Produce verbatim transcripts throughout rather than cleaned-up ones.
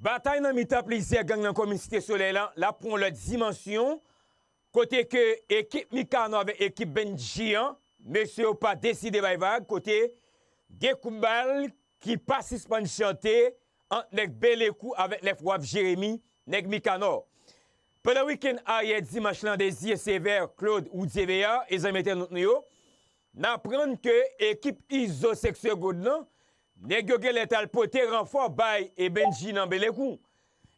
Batay nan mitan plizyè gang nan komin Site Solèy la, l ap pran yon lòt dimansyon, kote ke ekip Mikanò avèk ekip Bendji an, mesye yo pa deside bay vag, kote gen kout bal ki pa sispann chante ant nèg Belekou avèk nèg Waf Jeremi, nèg Mikanò. Pandan wikenn ayè dimanch lan, Désir Sévère, Claude Roudier Béard e zanmi entènot nou yo, n aprann ke ekip Izo Sèk Segond lan, nèg yo genlè t al pote ranfò bay e Bendji nan Belekou.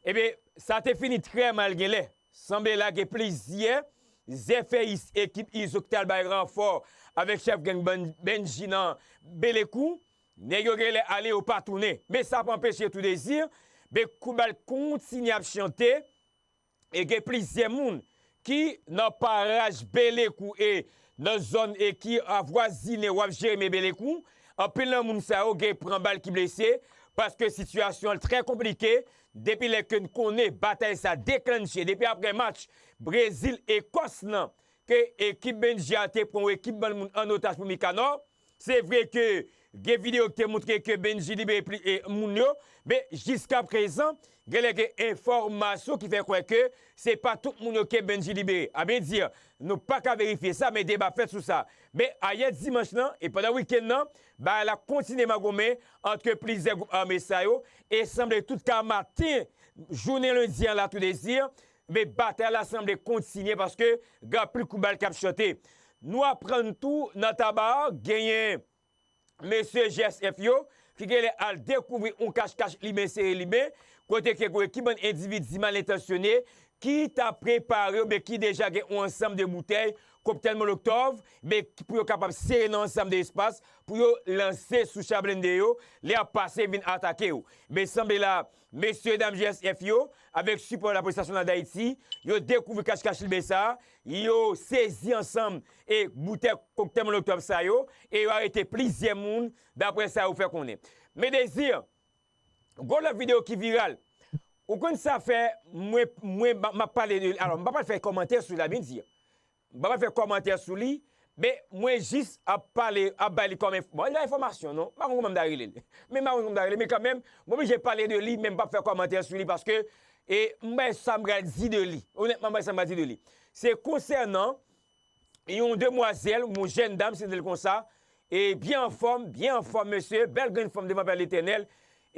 Ebyen, sa te fini trè mal genlè. Sanble la gen plizyè zèfèyis ekip Izo ki t al bay ranfò avèk chèf gang Ban-, Bendji nan Belekou. Nèg yo genlè ale, yo pa tounen. Men sa pa anpeche tou Désir, men kout bal kontinye ap chante, e gen plizyè moun ki nan paraj Belekou e nan zòn e ki avwazine Waf Jeremi e Belekou. Anpil nan moun sa yo gen pran bal ki blese, paske sitiyasyon an trè konplike depi lè ke n konnen batay sa deklanche, depi aprè match Brezil Ekòs lan, ke ekip Bendji a te pran yon ekip bann moun an otaj pou Mikanò. Se vre ke gen videyo ki te montre ke Bendji libere pli, e, moun yo, men jiska prezan, genlè gen enfòmasyon ki fè kwè ke se pa tout moun yo ke Bendji libere. A byen di, nou pa ka verifye sa, men deba fèt sou sa. Men ayè dimanch lan, e pandan wikenn nan, bagay la kontinye magomen ant plizyè gwoup ame sa yo, e sanble tout ka maten, jounen lendi an la tou Désir, men batay la sanble kontinye paske gen anpil kout bal k ap chante. Nou aprann tou nan Taba, genyen mesye G S F yo ki genlè al dekouvri yon kach-kach limen sere limen, kote ke gen ki bann endividi mal entansyone ki ta prepare oubyen ki deja gen yon ansanm de boutèy koktèl molotòv, men ki pou yo kapab sere nan ansanm de espas pou yo lanse sou cha blende yo, lè y ap pase vin atake yo. Men sanble la, mesye dam G S F yo, avèk sipò Lapolis Nasyonal d Ayiti, yo dekouvri kach-kach limen sa a, yo sezi ansanm e boutèy koktèl molotòv sa yo, e yo arete plizyè moun, daprè sa yo fè konnen. Men Désir, gwo lòt videyo ki viral. Ou konn sa fè, mwen, mwen, m ap pale de li. Alò, m pa pral fè kòmantè sou li, a byen di. M pa pral fè kòmantè sou li, men mwen jis ap pale, ap bay li kòm enf-, bon, li pa enfòmasyon, non. M pa konn kòman m ta rele l. Men m pa konn kòman m ta rele, men kanmenm, m oblije pale de li, men m p ap fè kòmantè sou li paske, e, m bay sa m pral di de li. Onètman, m bay sa m pral di de li. Se konsènan yon demwazèl, yon jèn dam, si n di l konsa, e byen anfòm, byen anfòm, mesye, bèl grenn fanm devan Pè Letènèl.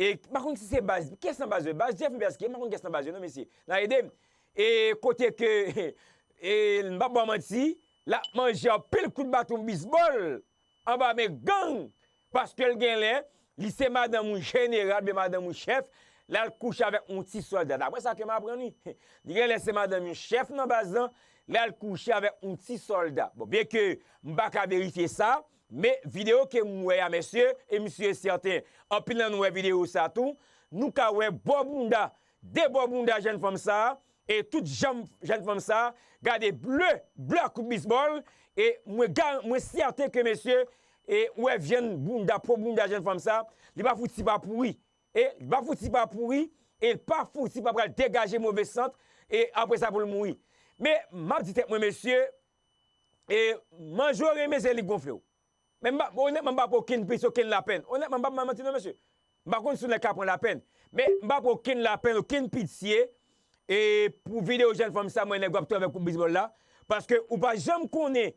E m pa konn si se baz, kiyès nan baz yo? Baz Jeff oubyen baz ki? M pa konn kiyès nan baz yo, non, mesye. N a ede m. E kote ke, e, m p ap ba w manti, l ap manje anpil kout baton bisbòl anba men gang, paske l genlè, li se madanm yon jeneral, oubyen madanm yon chèf, l al kouche avèk yon ti sòlda. Daprè sa ke m aprann, wi. Li genlè se madanm yon chèf nan baz lan, l al kouche avèk yon ti sòlda. Bon, byen ke m pa ka verifye sa, men videyo ke m wè a, mesye, e m si e sèten, anpil nan nou wè videyo sa tou, nou ka wè bò bounda, de bò bounda jèn fanm sa a, e tout janm jèn fanm sa a, gade ble, ble ak kout bisbòl, e mwen ga-, mwen sèten ke mesye, e ou wè vyann bounda, po bounda jèn fanm sa a, li pa fouti pa pouri. E li pa fouti pa pouri, e li pa fouti pa pral degaje move sant, e apre sa pou l mouri. Men, m ap di tèt mwen, mesye, e manje w renmen, se li k gonfle w. Men m pa, onètman, m pa pran okenn pitye, okenn lapenn. Onètman, m p ap ba manti non, mesye. M pa konn si yon nèg ka pran lapenn. Men m pa pran okenn lapenn, okenn pitye, e pou videyo jèn fanm sa, mwen nèg w ap touye avèk kout bisbòl la. Paske ou pa janm konnen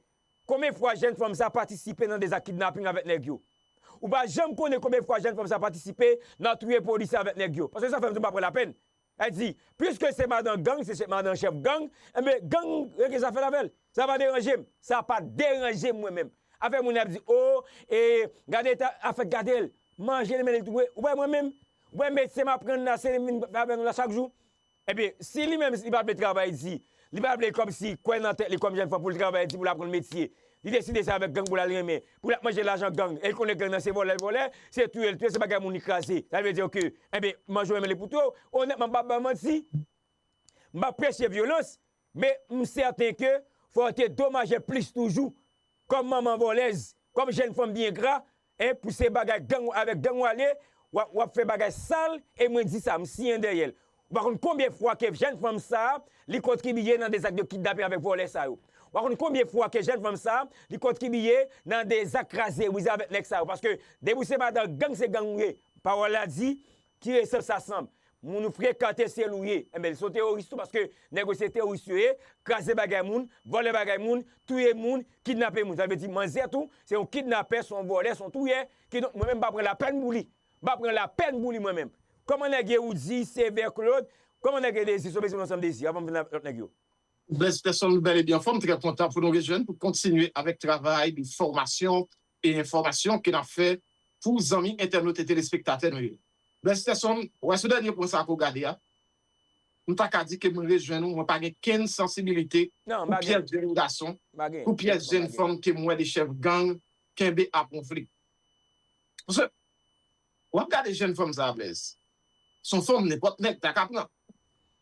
konbyen fwa jèn fanm sa patisipe nan de zak kidnaping avèk nèg yo. Ou pa janm konnen konbyen fwa jèn fanm sa patisipe nan touye polisye avèk nèg yo. Paske sa fè m di m pa pran lapenn. Sa di, piske se madan gang, se, se madan chèf gang, enben, gang regle zafè l avè l. Sa pa deranje m. Sa pa deranje m, mwen menm. Afè moun ap di, o, e, gade ta, afè gade l. Manje l, men li tou vre. Ou wè mwen menm? Ou wè metye m ap pran la, se li m vin fè avè nou la chak jou? Ebyen, si li menm, li pa vle travay di, li pa vle kòmsi kwè nan tèt li kòm jèn fanm pou l travay di, pou l aprann metye. Li deside se avèk gang pou l al renmen, pou l ap manje lajan gang. E l konnen gang nan se vòlè l vòlè, se touye l touye, se bagay moun li kraze. Sa vle di ke, enben, manje w renmen li pou touye w. Onètman, m p ap ba w manti. M p ap preche vyolans, men m sèten ke fò w te domaje plis toujou. Kòm manman vòlèz, kòm jèn fanm byen gra, en, pou se bagay gang avèk gang w ale, w ap, w ap fè bagay sal, e mwen di sa, m siyen dèyè l. Ou pa konn konbyen fwa ke jèn fanm sa a, li kontribiye nan de zak de kidnaping avèk vòlè sa yo. Ou pa konn konbyen fwa ke jèn fanm sa a, li kontribiye nan de zak kraze brize avèk nèg sa yo. Paske depi w se madan gang, se gang ou ye. Pawòl la di, tire sanm sa sanm. Moun ou frekante se l ou ye. Enben, se yon teworis tou, paske nèg yo se teworis yo ye, kraze bagay moun, vòlè bagay moun, touye moun, kidnape moun. Sa vle di manzè tou, se yon kidnapè, se yon vòlè, se yon touyè. Kidonk, mwen menm, m pa pran lapèn pou li. M pa pran lapèn pou li, mwen menm. Kòman nèg ye Roudy, Sévère Claude? Kòman nèg ye Désir? Son bezwen ansanm Désir, avan m vin ak lòt nèg yo. Blaise Personne bèl e byen anfòm, trè kontan pou nou rejwenn pou kontinye avèk travay de fòmasyon e enfòmasyon ke n ap fè pou zanmi entènot e telespektatè nou yo. Blaise Personne, wè sou dènye pwen sa ke w gade a, m ta ka di ke m rejwenn ou, mwen pa gen kenn sansibilite pou pyès jèn gason, pou pyès jèn fanm ke m wè de chèf gang kenbe ap wonfle. Paske, w ap gade jèn fanm sa a, Blaise. Se yon fanm nenpòt nèg ta ka pran.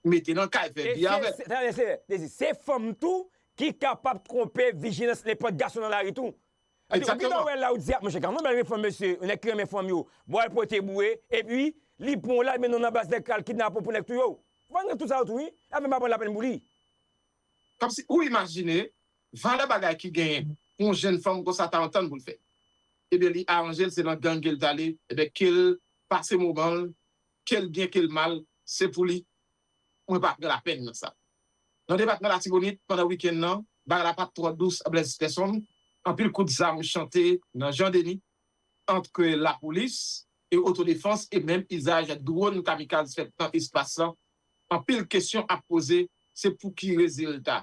Mete nan kay, fè vi avè l. Se fanm tou ki kapab twonpe vijilans nenpòt gason nan lari tou. Ou gen dwa wè l la, ou di, a, monchè, gad yon bèl fanm, mesye, yon nèg ki renmen fanm yo. Bon, al pote boure, epi, li pran w la, mennen w nan baz nèg k al kidnape w pou nèg touye w. Ou pa gen tout sa yo tou, wi. Afè m pa pran lapèn pou li. Kòmsi ou imajine valè bagay ki genyen pou yon jèn fanm konsa ta antann pou l fè. Ebyen, li aranje l, se nan gang ke l t ale, ebyen, ke l pase moman l, ke l byen, ke l mal, se pou li. Mwen pa pran lapèn nan sa. Nan depatman Latibonit, pandan wikenn nan, bagay la pa t twò dous, Blaise Personne. Anpil kout zam chante nan Jan Deni ant lapolis e otodefans e menm izaj dwòn kamikaz fèt nan espas lan. Anpil kesyon ap poze, se pou ki rezilta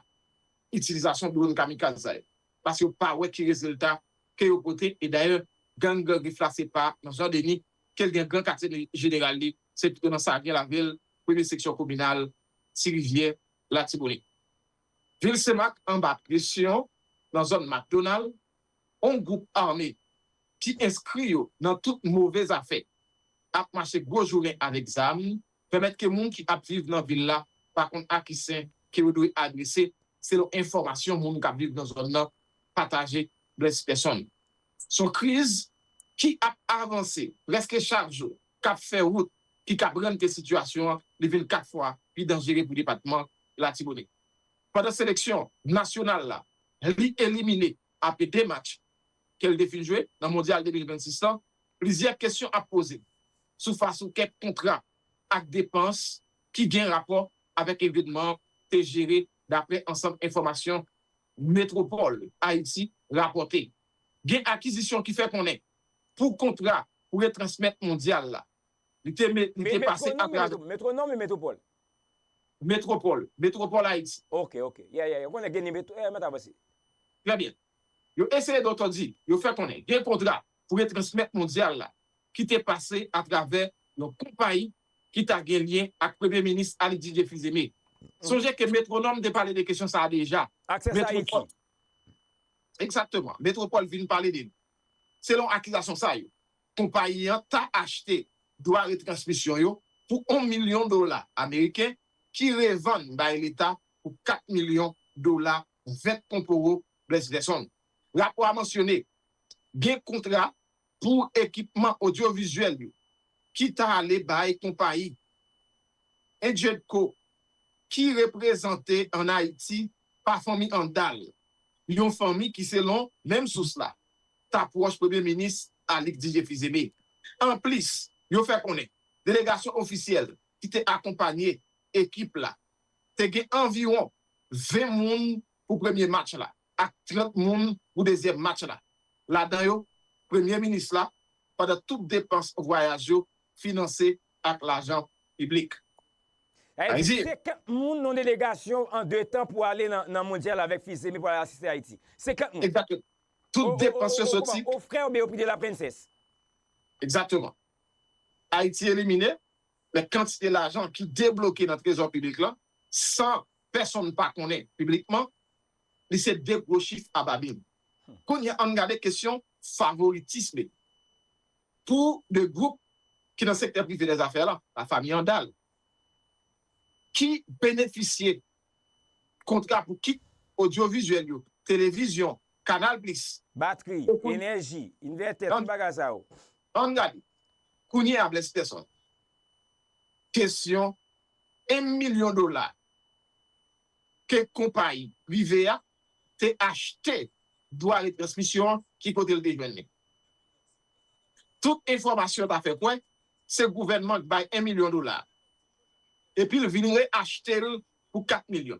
itilizasyon dwòn kamikaz sa yo. Paske yo pa wè ki rezilta ke yo pote. E dayè, gang Grif la se pa nan Jan Deni ke l gen gran katye jeneral li, se pito nan Sagen Lavil, premye seksyon kominal, Ti Rivyè, Latibonit. Vil Senmak anba presyon nan zòn McDonald, yon gwoup ame ki enskri yo nan tout move zafè ap mache gwo jounen avèk zam, pèmèt ke moun ki ap viv nan vil la pa konn a ki sen ke yo dwe adrese, selon enfòmasyon moun k ap viv nan zòn nan pataje Blaise Personne. Se yon kriz ki ap avanse prèske chak jou, k ap fè wout, ki k ap rann ke sitiyasyon an li vin kat fwa pi danjere pou depatman Latibonit. Pandan seleksyon nasyonal la, li elimine apre de match ke l te fin jwe nan Mondyal de mil vennsis lan, plizyè kesyon ap poze sou fason kèk kontra ak depans ki gen rapò avèk evènman an te jere, dapre ansanm enfòmasyon Metwopòl Ayiti rapòte. Gen akizisyon ki fè konnen pou kontra pou retransmèt Mondyal la, li te, li te pase atravè. Metwonòm e Metwopòl? Metwopòl, Metwopòl Ayiti. Ok, ok. Yeah, yeah, yeah. Ou konnen gen nimeto, eh, mèt avanse. Trè byen. Yo eseye dotòdi, yo fè konnen gen kontra pou retransmèt Mondyal la ki te pase atravè yon konpayi ki ta gen lyen ak Premye Minis Alix Didier Fils-Aimé. Sonje ke Metwonòm te pale de kesyon sa a deja. Access Haïti. Egzakteman. Metwopòl vin pale de li. Selon akizasyon sa yo, konpayi an ta achte dwa retransmisyon yo pou yon milyon dola ameriken ki revann bay Leta pou kat milyon dola vèt konporo Blaise Personne. Rapò a mansyone gen kontra pou ekipman odyovizyèl yo ki ta ale bay konpayi Edjedco ki reprezante ann Ayiti pa fanmi Andal, yon fanmi ki selon menm sous la ta pwòch Premye Minis Alix Didier Fils-Aimé. Anplis, yo fè konnen delegasyon ofisyèl ki te akonpanye ekip la te gen anviwon ven moun pou premye match la ak trant moun pou dezyèm match la. Ladan yo, Premye Minis la, pandan tout depans vwayaj yo finanse ak lajan piblik. Sa vle di senkant moun nan delegasyon an de tan pou ale nan, nan Mondyal avèk Fils-Aimé pou ale asiste Ayiti. Senkant moun. Egzakteman. Tout depans yo soti. O frè oubyen yo pide la prensès. Egzakteman. Ayiti elimine, men kantite lajan ki debloke nan trezò piblik la, san pèsonn pa konnen piblikman, li se de gwo chif a babin. Kounye a, ann gade kesyon favoritisme pou de gwoup ki nan sektè prive dèzafè la, lafanmi Andal, ki benefisye kontra pou kit odyovizyèl yo, televizyon, Kanal Plis, batri, enèji, envètè, tout bagay sa yo. Ann gade. Kounye a, Blaise Personne, kesyon yon milyon dola ke konpayi prive a te achte dwa retransmisyon an, ki kote l te jwenn li? Tout enfòmasyon ta fè kwè se gouvènman k bay yon milyon dola. epi l vin reachte l pou kat milyon.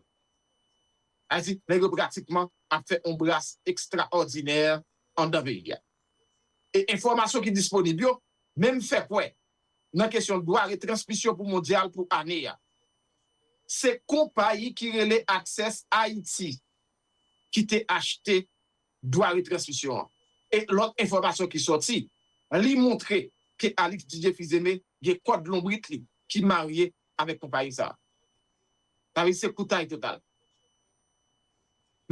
Sa vle di, nèg yo pratikman ap fè yon bras ekstraòdinè anndan peyi a. E enfòmasyon ki disponib yo, menm fè kwè nan kesyon dwa retransmisyon pou mondyal pou ane a. Se konpayi ki rele Access Haiti ki te achte dwa retransmisyon an. E lòt enfòmasyon ki sòti, li montre ke Alix Didier Fils-Aimé gen kòd lonbrit li ki marye avèk konpayi sa a. Sa vle di se koutay total.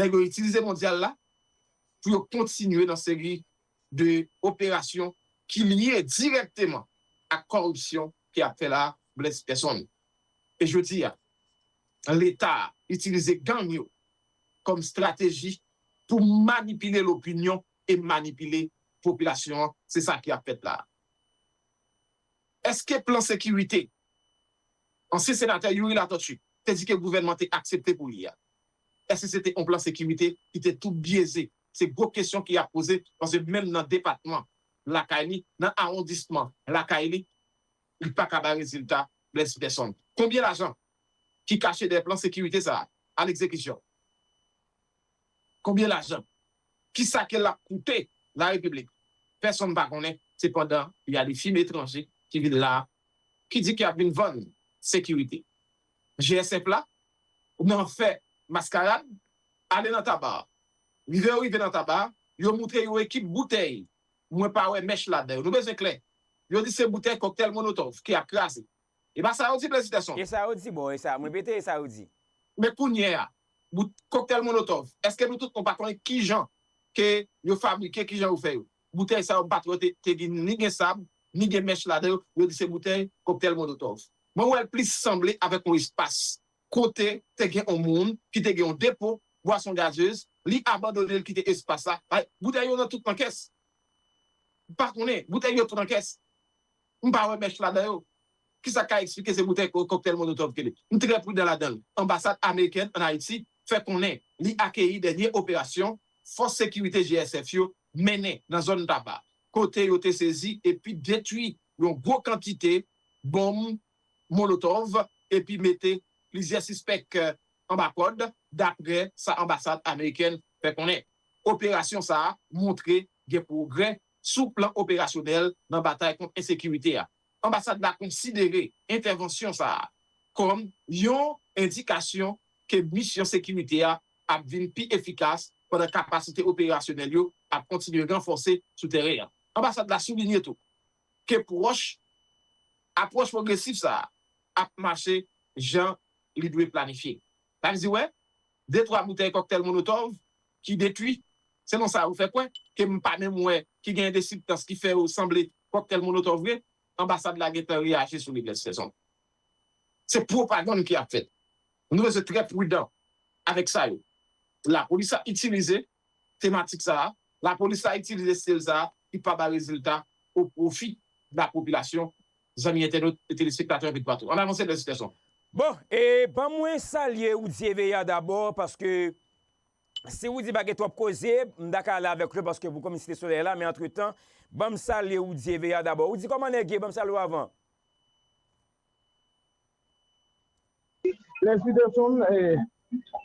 Nèg yo itilize mondyal la pou yo kontinye nan seri de operasyon ki lye dirèkteman ak kòripsyon ke y ap fè la, Blaise Persson. E jodi a, Leta itilize gang yo kòm estrateji pou manipile lopinyon e manipile popilasyon an. Se sa ki ap fèt la. Èske plan sekirite ansyen senatè Youri Latortue te di ke gouvènman te aksepte pou li a, èske se te yon plan sekirite ki te tou byeze? Se gwo kesyon ki ap poze, paske menm nan depatman lakay li, nan awondisman lakay li, li pa ka bay rezilta, Blaise Persson. Konbyen lajan ki kache dèyè plan sekirite sa a, a legzekisyon? Konbyen lajan? Kisa ke l ap koute la Repiblik? Pèsonn pa konnen, se pandan y a de fim etranje ki vin la, ki di ke y ap vin vann sekirite. G S F la, nan fè maskarad, ale nan Taba. Rive yo rive nan Taba, yo moutre yo ekip boutèy. Mwen pa wè mèch ladan yo. Nou bezwen klè. Yo di se boutèy kòktèl Molotov ke y ap kraze. E pa sa yo di, Blaise Persson? E sa yo di, bon, e sa, mwen pete, e sa yo di. Men kounye a, bout, kòktèl Molotov, èske nou tout nou pa konnen kijan ke yo fabrike, kijan yo fè yo? Boutèy sa yo, m pa t wè te, te gen, ni gen sab, ni gen mèch ladan yo, yo di se boutèy kòktèl Molotov. Mwen wè l plis sanble avèk yon espas kote te gen yon moun ki te gen yon depo bwason gazez, li abandone l kite espas la. Ay, boutèy yo nan tout nan kès. M pa konnen, boutèy yo tout nan kès. M pa wè mèch ladan yo. Kisa k ka eksplike se boutèy ko-, kòktèl Molotov ke li? M trè pridan ladan l. Anbasad amerikèn ann Ayiti fè konnen li akeyi dènye operasyon fòs sekirite G S F yo mennen nan zòn Taba, kote yo te sezi epi detwi yon gwo kantite bonm Molotov epi mete plizyè sispèk, eh, anba kòd, daprè sa anbasad amerikèn fè konnen. Operasyon sa a montre gen pwogrè sou plan operasyonèl nan batay kont ensekirite a. Anbasad la konsidere entèvansyon sa a kòm yon endikasyon ke misyon sekirite a ap vin pi efikas pandan kapasite operasyonèl yo ap kontinye ranfòse sou teren an. Anbasad la soulinye tou ke pwòch, apwòch pwogresif sa a ap mache jan li dwe planifye. Sa vle di, wè, de twa boutèy kòktèl Molotov ki detwi, selon sa yo fè kwè, ke m pa menm wè, ki gen de sibstans ki fè yo sanble kòktèl Molotov vre, anbasad la gentan reyaji sou li, Blaise Persson. Se pwopagann ki ap fèt. Nou bezwen trè pridan avèk sa yo. Lapolis la itilize tematik sa a, lapolis la itilize stil sa a ki pa bay rezilta o pwofi de la popilasyon, zanmi entènot e telespektatè Bèl Patwon. Ann avanse, Blaise Persson. Bon, e ban mwen salye Roudy Eveillard dabò, paske si Roudy pa gen twòp koze, m ta ka ale avèk Claude paske pou kòm Site Solèy la, men antretan, ban m salye Roudy Eveillard dabò. Roudy, kòman nèg ye? Ban m salye w avan. Lèsi Peterson, eh,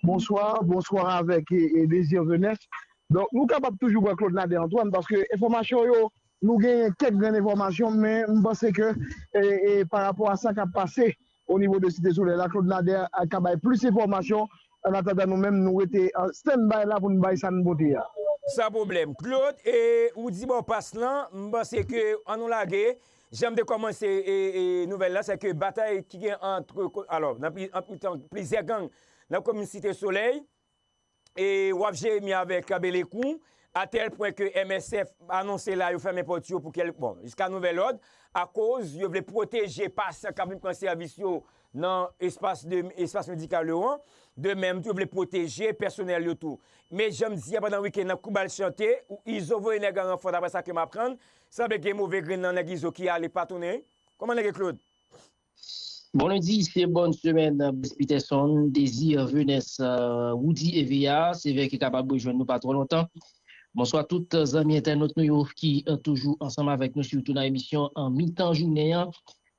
bonswa, bonswa avèk eh, eh, Désir Venès. Donk, nou kapab toujou pran Claude Nader Antoine, paske enfòmasyon yo, nou genyen kèk grenn enfòmasyon, men m panse ke eh, eh, pa rapò a sa k ap pase o nivo de Site Solèy la, Claude Nader a ka bay plis enfòmasyon. Annatandan, nou menm, nou rete an stand-by la pou n bay sa n pote a. San pwoblèm. Claude, e, ou di bò pas lan, m panse ke an nou lage, jan m te kòmanse e, e, nouvèl la, se ke batay ki gen ant, alò, nan pli, ant plizyè gang nan komin Site Solèy, e w ap jeremi avèk Belekou, a tèl pwen ke M S F anonse la yo fèmen pòt yo pou kèl, bon, jiska nouvèl òd, akoz yo vle pwoteje pasyan k ap vin pran sèvis yo nan espas de, espas medikal yo an. De menm tou, yo vle pwoteje pèsonèl yo tou. Men jan m di a pandan wikenn nan, kou bal chante, ou Izo voye nèg an ranfò, daprè sa ke m aprann, sanble gen move grenn nan nèg Izo ki ale pa tounen. Kòman nèg ye, Claude? Bon lendi, se bòn semèn, Blaise Peterson, Désir Venès, euh, Roudy Eveillard, se vre ke kapab rejwenn nou pa twò lontan. Bonswa tout zanmi entènot nou yo ki euh, toujou ansanm avèk nou, sitou nan emisyon an mitan jounen an.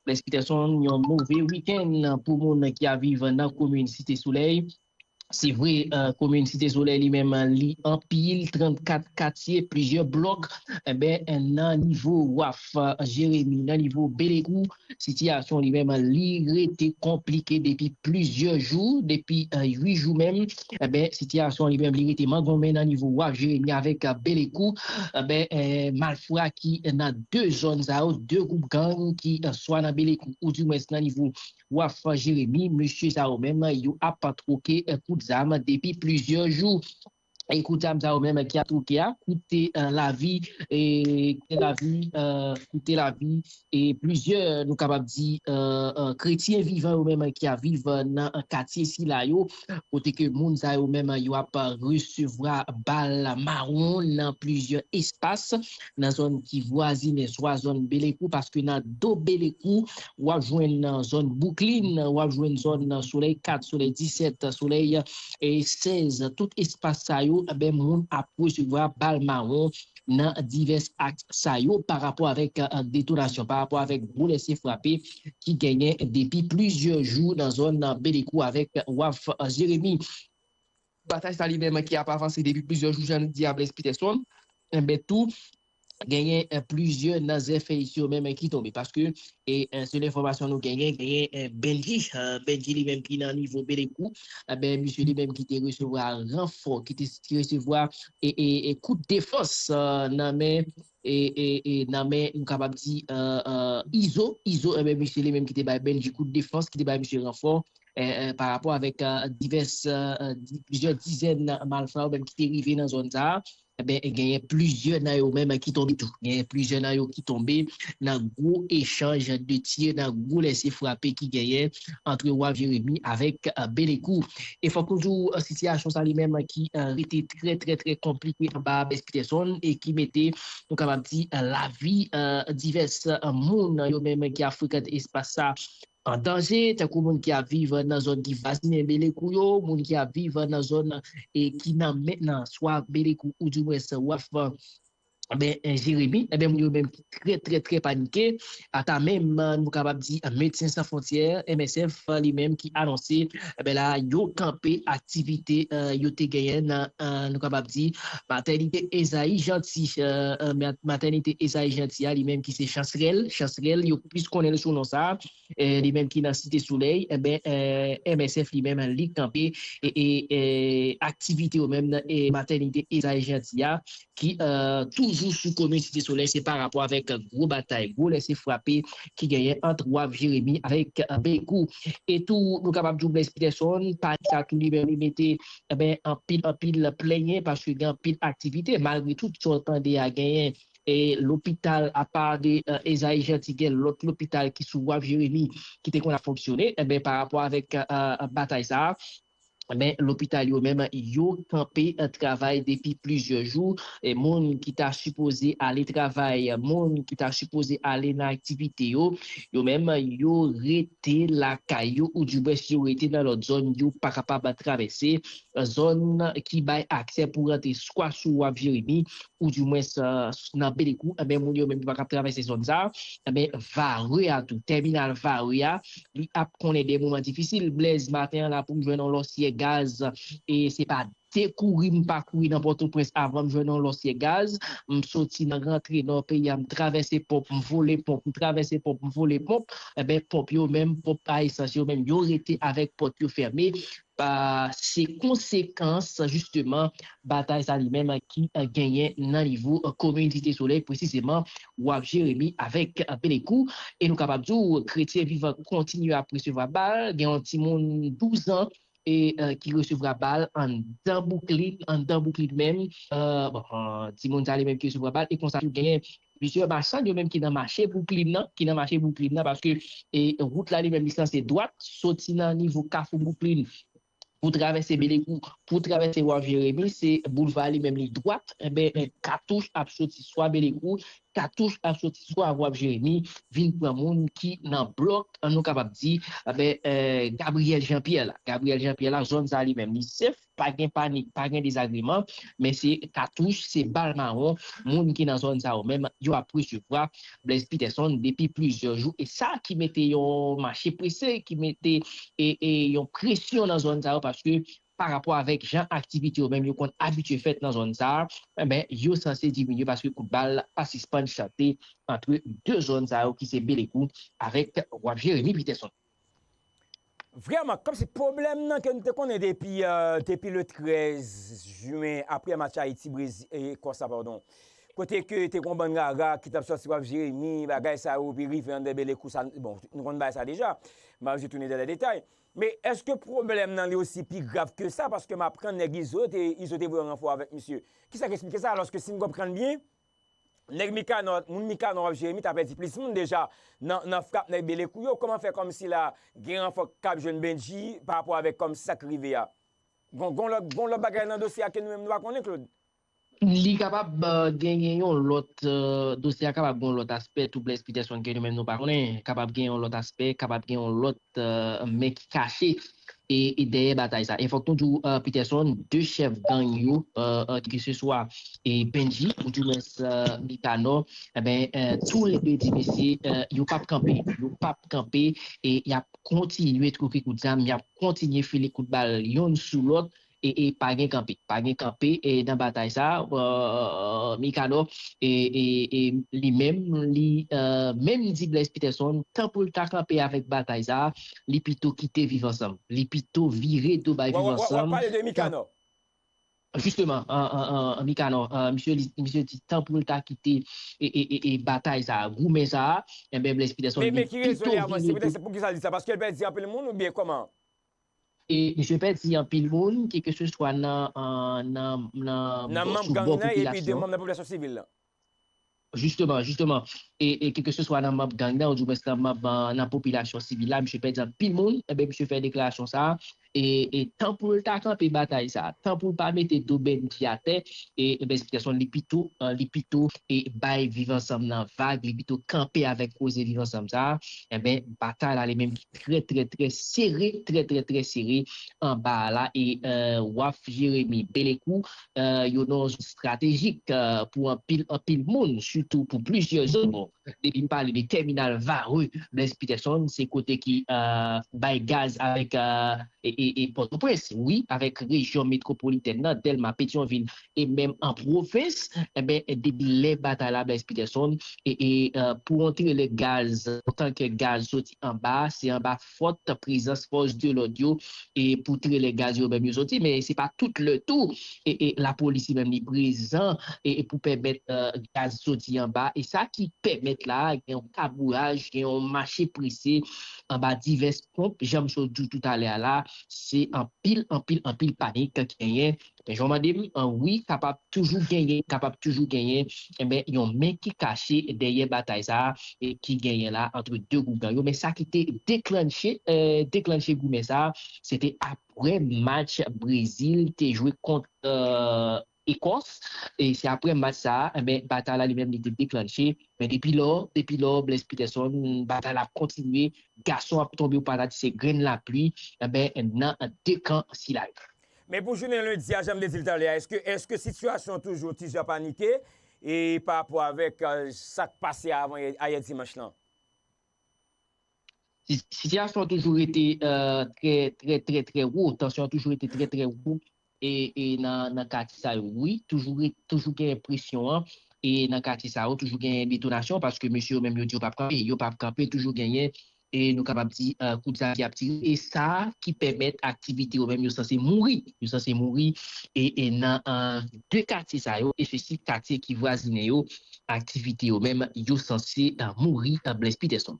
Blaise Peterson, yon move wikenn pou moun ki ap viv nan komin Site Solèy. Se vre, komin Site Solèy li menm li anpil, trannkat katye, plizyè blòk. Enben, nan nivo Waf Jeremi, nan nivo Belekou, sitiyasyon li menm li rete konplike depi plizyè jou, depi uit jou menm. Enben, sitiyasyon li menm li rete mangonmen nan nivo Waf Jeremi avèk Belekou. Enben, malfra ki nan de zòn sa yo, de gwoup gang ki swa nan Belekou oudimwens nan nivo Waf Jeremi, mesye sa yo menm yo ap twoke kout zam depi plizyè jou. E kout zam sa yo menm ki ap twoke a koute lavi, e koute lavi, e koute lavi e plizyè, nou kapab di, kretyen vivan yo menm ki ap viv nan katye sila yo, kote ke moun sa yo menm yo ap resevwa bal mawon nan plizyè espas nan zòn ki vwazinen swa zòn Belekou, paske nan do Belekou w ap jwenn zòn Bouklin, w ap jwenn zòn Solèy kat, Solèy disèt, Solèy sèz, tout espas sa yo, enben, moun ap resevwa bal mawon nan divès aks sa yo pa rapò avèk detonasyon, pa rapò avèk gwo lèse frape ki genyen depi plizyè jou nan zòn Belekou avèk Waf Jeremi. Batay sa li menm ki ap avanse depi plizyè jou, jan n di a, Blaise Peterson, enben tou, genyen plizyè nan zèfèyis yo menm ki tonbe. Paske, e se lenfòmasyon nou genyen, genyen Bendji, Bendji li menm ki nan nivo Belekou, enben, misye li menm ki te resevwa ranfò, ki te resevwa e, e, e kout defans nan men, e, e, e nan men, nou kapab di, Izo, Izo, enben, misye li menm ki te bay Bendji kout defans, ki te bay misye ranfò, pa rapò avèk divès, plizyè dizèn malfra yo menm ki te rive nan zòn sa a. Enben, genyen plizyè nan yo menm ki tonbe tou. Genyen plizyè nan yo ki tonbe nan gwo echanj de tir, nan gwo lèse frape ki genyen ant Waf Jeremi avèk Belekou. E fòk nou di w, sitiyasyon sa li menm ki rete trè, trè, trè konplike anba Blaise Peterson e ki mete, nou kapab di, lavi divès moun yo menm ki ap frekante espas sa an danje, tankou moun ki ap viv nan zòn ki vwazinen Belekou yo, moun ki ap viv nan zòn e ki nan men nan swa Belekou oudimwens Waf, enben, Jeremi, enben, moun yo menm ki trè, trè, trè panike. Ata menm, nou kapab di, Medsen San Fwontyè, M S F, li menm ki anonse, enben, la, yo kanpe aktivite yo te genyen nan, nou kapab di, matènite Ezayi Janti, matènite Ezayi Janti a, li menm ki se Chansrèl, Chansrèl, yo plis konnen l sou non sa a, li menm ki nan Site Solèy, enben, M S F li menm li kanpe e, e, e aktivite yo menm nan, e, matènite Ezayi Janti a, ki toujou sou komin Site Solèy, se pa rapò avèk gwo batay, gwo lèse frape ki genyen ant Waf Jeremi avèk Belekou. E tou, nou kapab di w Blaise Peterson, panik sa tou li menm li mete, enben, anpil, anpil plenyen paske gen anpil aktivite, malgre tout sa w tande a genyen e lopital, apa de Ezayi Janti, gen lòt lopital ki sou Waf Jeremi ki te konn ap fonksyone, enben, pa rapò avèk batay sa a, enben, lopital yo menm, yo kanpe travay depi plizyè jou. E moun ki ta sipoze ale travay, moun ki ta sipoze ale nan aktivite yo, yo menm, yo rete lakay yo, oudimwens yo rete nan lòt zòn, yo pa kapab travèse zòn ki bay aksè pou rantre swa sou Waf Jeremi, oudimwens nan Belekou, enben, moun yo menm ki pa kab travèse zòn sa a, enben, Vare a tou, tèminal Vare a, li ap konnen de moman difisil. Blaise, maten an la, pou m jwenn yon lòsyè gaz, e se pa de kouri m pa kouri nan Pòtoprens avan m jwenn yon lòsyè gaz. M soti nan rantre nò peyi a, m travèse ponp, m vole ponp, m travèse ponp, m vole ponp. Enben, ponp yo menm, ponp a esans yo menm, yo rete avèk pòt yo fèmen. Se konsekans, jisteman, batay sa li menm ki genyen nan nivo komin Site Solèy, presizeman, Waf Jeremi avèk Belekou. E nou kapab di w, kretyen vivan kontinye ap resevwa bal. Gen yon timoun douz an e ki resevwa bal anndan Bouklin, anndan Bouklin menm. Bon, timoun sa li menm ki resevwa bal. E konsa tou genyen plizyè machann yo menm ki nan mache Bouklin nan, ki nan mache Bouklin nan, paske e wout la li menm li sanse dwat, soti nan nivo Kafou Bouklin pou travèse Belekou, pou travèse Waf Jeremi, se boulva li menm li dwat, enben, katouch ap soti swa Belekou, katouch ap soti swa Waf Jeremi vin pran moun ki nan blòk, an nou kapab di, enben, eh, Gabriel Jean Pierre la. Gabriel Jean Pierre la, zòn sa li menm, li sef, pa gen panik, pa gen dezagreman, men se katouch, se bal mawon, moun ki nan zòn sa yo menm, yo ap resevwa Blaise Peterson depi plizyè jou, e sa ki mete yon mache prese, ki mete e, e yon presyon nan zòn sa yo, paske pa rapò avèk jan aktivite yo menm yo konn abitye fèt nan zòn sa a, enben, yo sanse diminye paske kout bal pa sispann chante ant de zòn sa yo ki se Belekou avèk Waf Jeremi Peterson. Vrèman, kòmsi pwoblèm nan ke nou te konnen depi, euh, depi le trèz jen, apre match Ayiti, Brezil, e, Ekòs la, padon. Kote ke te gon bann rara ki t ap sòti Waf Jeremi, bagay sa yo, pi rive anndan Belekou, sa, bon, nou konn bagay sa deja, m pa bezwen tounen nan detay. Men èske pwoblèm nan li osi pi grav ke sa? Paske m aprann nèg Izo te, Izo te voye ranfò avèk misye. Kisa k eksplike sa? Alòske si m konprann byen, nèg Mikanò, moun Mikanò Waf Jeremi ta pèdi plis moun deja nan, nan frap nèg Belekou yo. Kòman fè kòmsi la gen ranfò k ap jwenn Bendji pa rapò avèk kòmsi sa k rive a? Gon, gon lòt, gon lòt bagay nan dosye a ke nou menm nou pa konnen, Claude? Li kapab euh, genyen yon lòt euh, dosye a kapab gen yon lòt aspè tou Blaise Peterson ke nou menm nou pa konnen. Kapab gen yon lòt aspè, kapab gen yon lòt euh, men ki kache e, e dèyè batay sa. E fòk nou di w, euh, Peterson, de chèf gang yo, euh, euh, ke se swa e Bendji ou dimwens euh, Mikanò, enben, euh, tou le de di mesye euh, yo p ap kanpe. Yo p ap kanpe e y ap kontinye twoke kout zam, y ap kontinye file kout bal yonn sou lòt e, e pa gen kanpe. Pa gen kanpe e nan batay sa, euh, Mikanò e, e, e li menm, li euh, menm di Blaise Peterson, tan pou l ta kanpe avèk batay sa, li pito kite Viv Ansanm. Li pito vire do bay Viv Ansanm. W ap pale de Mikanò? Jisteman, an, an, an, an Mikanò, euh, misye, li, misye di tan pou l ta kite e, e, e, e batay sa, goumen sa, enben Blaise Peterson li pito vire do. Men, men ki rezon li avanse? Poutèt se poukisa l di sa? Paske l pèdi anpil moun oubyen kòman? E misye pèdi anpil moun, kèlkeseswa nan, nan, nan, nan, sou bò popilasyon. Nan manm gang nan epi de manm nan popilasyon sivil la. Jisteman, jisteman. E, e kèlkeseswa nan manm gang nan, oudimwens nan manm, nan popilasyon sivil la, misye pèdi anpil moun, enben, misye fè deklarasyon sa a, e, e tan pou l ta kanpe batay sa a, tan pou l pa mete do Bendji atè, e, enben, Blaise Peterson, li pito, euh, li pito, e bay Viv Ansanm nan vag, li pito kanpe avèk koze Viv Ansanm sa a, enben, batay la li menm ki trè, trè, trè sere, trè, trè, trè sere anba a la, e euh, Waf Jeremi, Belekou, euh, yo nan yon zòn estratejik euh, pou anpil, anpil moun, sitou pou plizyè zòn. Bon, depi m pale de tèminal Varreux, Blaise Peterson, se kote ki euh, bay gaz avèk euh, e, e, e Pòtoprens, wi, avèk rejyon metwopolitèn nan, Dèlma, Petyonvil, e menm an pwovens, enben, depi lè batay la, Blaise Peterson, e, e, euh, pou yon trelè gaz, yon tankè gaz soti anba, se anba fòt prezans fòs de lòd yo, e pou trelè gaz yo menm yo soti, men se pa tout lè tou, e, e lapolis li menm li prezan, e, e pou pèmèt euh, gaz soti anba, e sa ki pèmèt la, gen yon kabouyaj, gen yon mache prese anba divès ponp, jan m sot di w toutalè a la, se anpil, anpil, anpil panik ki genyen. Men jan w mande m, an, wi, kapab toujou genyen, kapab toujou genyen, enben, yon men ki kache dèyè batay sa a, e ki genyen la ant de gwoup gang yo. Men sa ki te deklanche, euh, deklanche goumen sa a, se te apre match Brezil te jwe kont euh, Ekòs, e se apre match sa a, enben, batay la li menm li te deklanche. Men depi lò, depi lò, Blaise Peterson, batay la ap kontinye, gason ap tonbe ou pa ta di se grenn lapli, enben, nan de kan sila yo. Men pou jounen lendi a, jan m te di l talè a, èske, èske sitiyasyon an toujou ti jan panike e pa rapò avèk euh, sa k pase avan yè, ayè dimanch lan? Si- Sitiyasyon an toujou rete euh, trè, trè, trè, trè wo. Tansyon an toujou rete trè, trè wo. E, e nan, nan katye sa yo, wi, toujou, re- toujou gen presyon an. E nan katye sa yo, toujou gen detonasyon paske mesye yo menm yo di yo p ap kanpe. Yo p ap kanpe, toujou genyen, e nou kapab di, euh, kout zam ki ap tire. E sa ki pèmèt aktivite yo menm yo sanse mouri. Yo sanse mouri. E, e nan euh, de katye sa yo, e sesi katye ki vwazinen yo, aktivite yo menm, yo sanse euh, mouri euh, Blaise Peterson.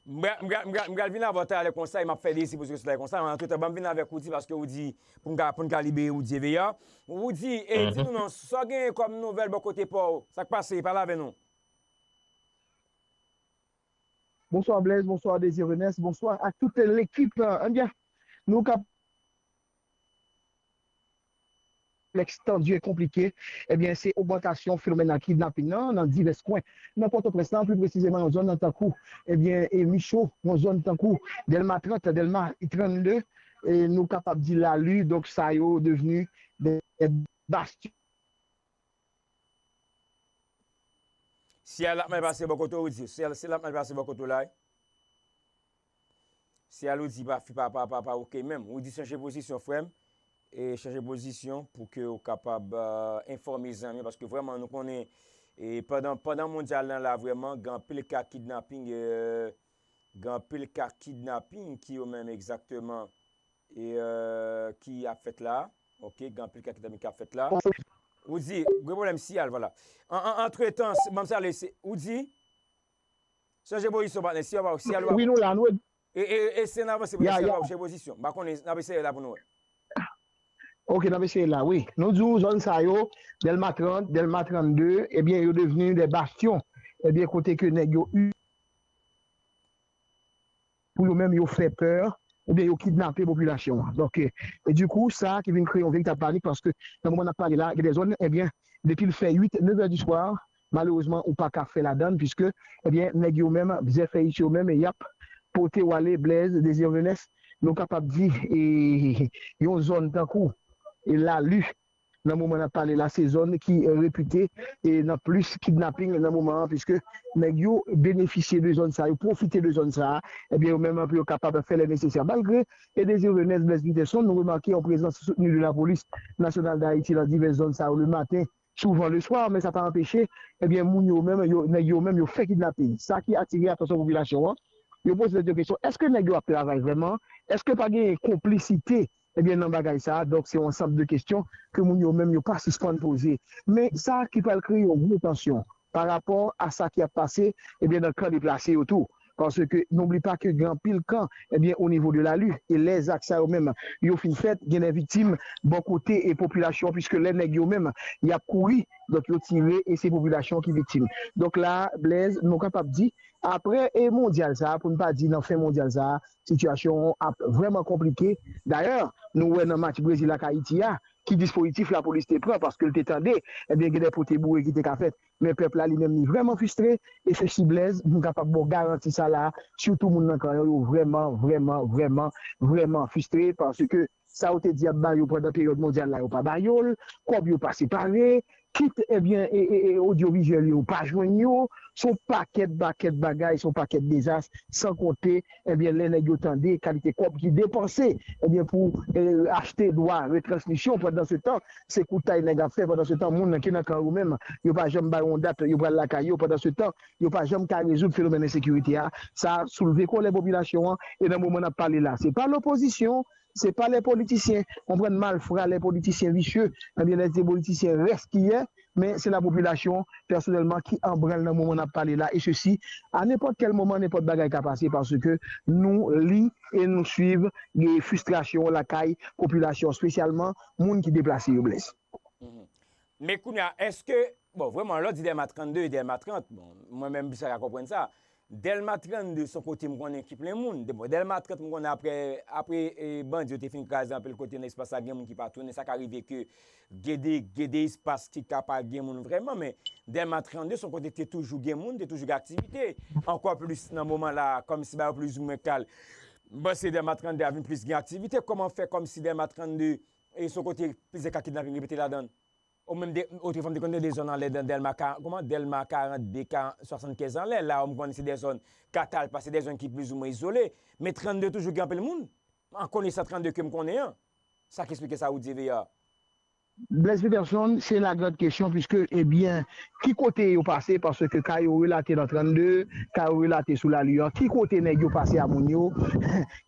M pral- m pral- m pral- m pral vin avè w talè konsa, e m ap fè dezi poze kesyon talè konsa, men antretan, ban m vin avèk Woody, paske Woody, pou n ka, pou n ka libere Woody Eveya. Woody, e di nou non, sa w genyen kòm nouvèl bò kote pa w, sa k pase, pale avè nou. Bonswa Blaise, bonswa Désiré Renès, bonswa ak tout lekip. Ebyen, nou k ap kontèks tandi e konplike, ebyen, se ogmantasyon fenomèn kidnaping nan nan divès kwen nan Pòtoprens lan, pli presizeman yon zòn tankou, ebyen, e Micho, yon zòn tankou Dèlma trant, Dèlma trannde, e nou kapab di Lali, donk sa yo devni de bastyon. Siyal ap mal pase bò kote w, Roody. Siyal, siyal ap mal pase bò kote w la wi. Siyal, Roody pa, pa, pa, pa, pa oke menm. Roody, chanje pozisyon, frè m. E chanje pozisyon pou ke w kapab euh, enfòme zanmi w. Paske vrèman, nou konnen, e pandan, pandan mondyal lan la, vrèman, gen anpil ka kidnaping, euh, gen anpil ka kidnaping ki yo menm egzakteman e euh, ki ap fèt la. Ok, gen anpil ka kidnaping ki ap fèt la. Roody, gen pwoblèm siyal, vwala. An, an, antretan, s- ban m salye, se- Roody, chanje pozisyon, patnè. Siyal pa, siyal pa Wi, bon. Nou la, nou. E, e, e se n avanse pou Ya, siyal ya. Pa chanje pozisyon. M pa konnen, n ap eseye la pou nou wè. Ok, n ap eseye la, wi. Nou di w zòn sa yo, Dèlma trant, Dèlma trannde, ebyen, yo devni de bastyon. Ebyen, kote ke nèg yo pou yo menm yo fè pè, oubyen yo kidnape popilasyon an. Donk, e, e dikou, sa ki vin kreye yon veritab panik, paske nan moman n ap pale la, gen de zòn, ebyen, depi l fè uit, nevè di swa, malerezman, ou pa ka fè ladann, piske, ebyen, nèg yo menm, zèfèyis yo menm, e y ap pote w ale, Blaise, Désiré Venès, nou kapab di, e, yon zòn tankou, e Lali, nan moman n ap pale la, se zòn ki repite e nan plis kidnaping nan moman an, piske nèg yo benefisye de zòn sa, yo pwofite de zòn sa, ebyen yo menm pou yo kapab fè lè nesesè. Malgre e Désiré Venès, Blaise Vitelson, nou remake yon prezans soutni de la polis nasyonal d Ayiti nan divès zòn sa yo le maten, souvan le swa, men sa pa anpeche, ebyen moun yo menm, yo, nèg yo menm, yo fè kidnaping. Sa ki atire atansyon popilasyon an, yo poze tèt yo kesyon, èske nèg yo ap travay vrèman? Èske pa gen konplisite ebyen, nan bagay sa a, donk, se yon ansanm de kesyon ke moun yo menm yo pa sispann poze. Men sa ki pral kreye yon gwo tansyon pa rapò a sa ki ap pase, ebyen, nan kan deplase yo tou. Paske, n'oublie pas que gen anpil kan, ebyen, o nivo de Lali, e lè zak sa yo menm, yo fin fèt, gen de viktim bò kote e popilasyon, piske lè nèg yo menm, y ap kouri, donk, yo tire, e se popilasyon ki viktim. Donk, la, Blaise, nou kapab di, apre e mondyal sa a, pou n pa di nan fen mondyal sa a, sitiyasyon an ap vrèman konplike. Dayè, nou wè nan match Brezil ak Ayiti a, ki dispozitif lapolis te pran, paske l te tande, ebyen, gen de pote boure ki te ka fèt. Men pèp la, li menm, li vrèman fristre, e se si Blaise, m kapab ba w garanti sa la, sitou moun nan kan yo, yo vrèman, vrèman, vrèman, vrèman fristre, paske sa yo te di y ap ba yo pandan peryòd mondyal la, yo pa ba yo l, kòb yo pa separe, kit, ebyen, e, e, e, odyovizyèl yo pa jwenn yo, se yon pakèt, pakèt bagay, se yon pakèt dezas, san konte, ebyen, lè nèg yo tande kalite kòb ki depanse, ebyen, pou e, achte dwa retransmisyon, pandan se tan, se koutay nèg ap fè, pandan se tan, moun nan ki nan kan yo menm, yo pa janm ba yo yon dat, yo pral lakay yo, pandan se tan, yo pa janm ka rezoud fenomèn ensekirite a, sa soulve kòlè popilasyon an, e nan moman n ap pale la, se pa lopozisyon, se pa lè politisyen, konprann malfra, lè politisyen visye, ebyen lè se politisyen rès ki yè, men se la popilasyon pèsonèlman ki an branl nan moman n ap pale la, e sesi a nenpòt kèl moman, nenpòt bagay ka pase, paske nou li e nou swiv gen fristrasyon lakay popilasyon, espesyalman moun ki deplase yo, Blaise. Men kounye a, èske, bon, vrèman, lè w di Dèlma trannde, Dèlma trant, bon, mwen menm, m plis ka konprann sa. Dèlma trannde se yon kote m konnen ki plen moun. Bon, Dèlma trant, m konnen apre, apre e, bandi yo te fin kraze anpil kote nan espas la, gen moun ki pa tounen. Sa ka rive ke gen de, gen de espas ki ka pa gen moun vrèman, men Dèlma trannde se yon kote ki te toujou gen moun, te toujou gen aktivite. Ankò plis nan moman la, kòmsi bagay yo plizoumwen kal. M panse Dèlma trannde a vin plis gen aktivite. Kòman fè kòmsi Dèlma trannde e se yon kote plizyè ka kidnaping repete ladan l? Ou menm de, otrefwa m te konn tande zòn anlè dan Dèlma ka, kòman, Dèlma karannde, ka, swasannkenz anlè, la m konnen se de zòn katalpa, se de zòn ki plizoumwen izole, men trannde toujou gen anpil moun. An konesan trannde ke m konnen an, sa k esplike sa ou di V A. Blaise Peterson, se la grande question, puisque, ebyen, ki kote yo pase, paske ka yo relate nan trannde, ka yo relate sou Lali an, ki kote nèg yo pase a moun yo,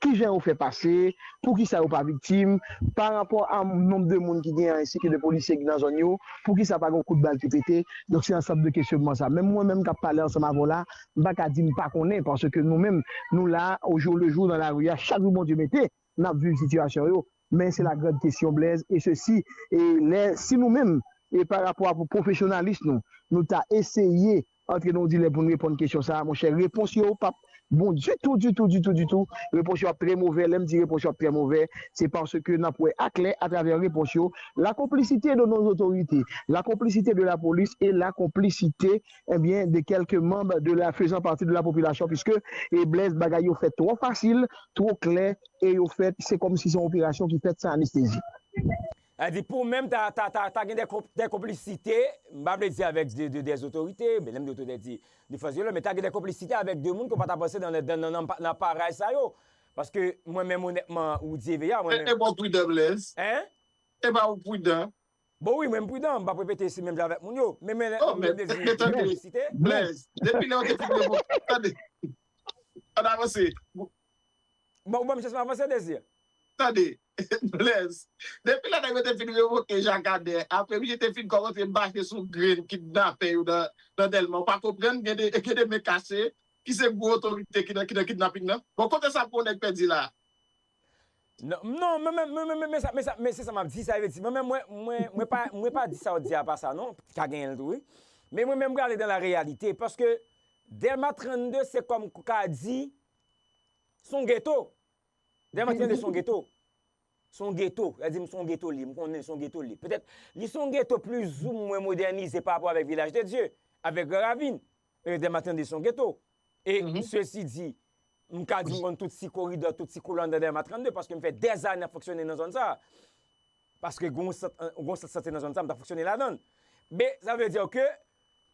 kijan yo fè pase, poukisa yo pa viktim, pa rapò a nonb de moun ki genyen, ensi ke de polisye ki nan zòn yo, poukisa pa gen kout bal ki pete. Donk, se ansanm de kesyonman sa. Menm mwen menm k ap pale ansanm avè w la, m pa ka di m pa konnen, paske nou menm, nou la, au jour le jour, dans la rue a, chak jou Bondye mete, n ap viv sitiyasyon yo. Men se la grande question, Blaise, e sesi, e lè, si nou menm, e pa rapò a pwofesyonalis nou, nou ta eseye antre nan yon dilèm pou n reponn kesyon sa a, monchè, repons yo p ap bon ditou, ditou, ditou, ditou. Repons yo ap trè movè. Lè m di repons yo ap trè movè, se paske n ap wè aklè atravè repons yo la complicité de nos autorités, la complicité de la police et la complicité, eh bien, de quelques membres de la, faisant partie de la population, puisque, e Blaise, bagay yo fèt twò fasil, twò klè, e yo fèt, se kòmsi se yon operasyon ki fèt san anestezi. Sa di pou menm ta, ta, ta, ta gen de, de konplisite, m pa vle di avèk de, de, de otorite, men lè m di otorite, di, de fòs de lòd, men ta gen de konplisite avèk de moun ke w pa ta panse nan, nan, nan, nan, nan aparèy sa yo. Paske mwen menm onètman, ou di Eveya, mwen menm. E bon pridan, Blaise. Hein? E ba ou pridan. Bon wi, mwen m pridan, m p ap repete se menm jan avèk moun yo. Men, men, oh, men, men, men, tande, Blaise, depi lè w te fin revoke, tande, ann avanse. Bon, ou ban m chans m avanse, Désir. Tande, Blaise, depi lè nèg yo te fin revoke Jakadè, apre misye te fin kòmanse mache sou grenn kidnapè yo nan, nan Dèlma, ou pa konprann, gen de, gen de men kase, ki se gwo otorite ki nan, ki nan kidnaping nan. Bon, kote sa pou yon nèg pèdi la? Non, non, men, men, men, men, men, sa, men, sa, men se sa m ap di, sa vle di, mwen menm, mwen, mwen, mwen pa, mwen pa di sa w di a pa sa, non, ka genyen l tou, wi. Men mwen menm, m prale dans la réalité, paske Dèlma trannde, se kòm ou ka di, se yon geto. Dèlma trannde, se yon geto. Se yon geto. Sa di m se yon geto li, m konnen se yon geto li. Petèt, li se yon geto plizoumwen modènize pa rapò avèk Vilaj de Dye, avèk Gran Ravin. E Dèlma trannde, se yon geto. E, sesi di, m ka di m konn tout ti koridò, tout ti koulwa anndan Dèlma trannde, paske m fè dèzane ap fonksyone nan zòn sa a. Paske gen yon sant, gen yon sant sante nan zòn sa a, m t ap fonksyone ladan l. Men, sa vle di ke,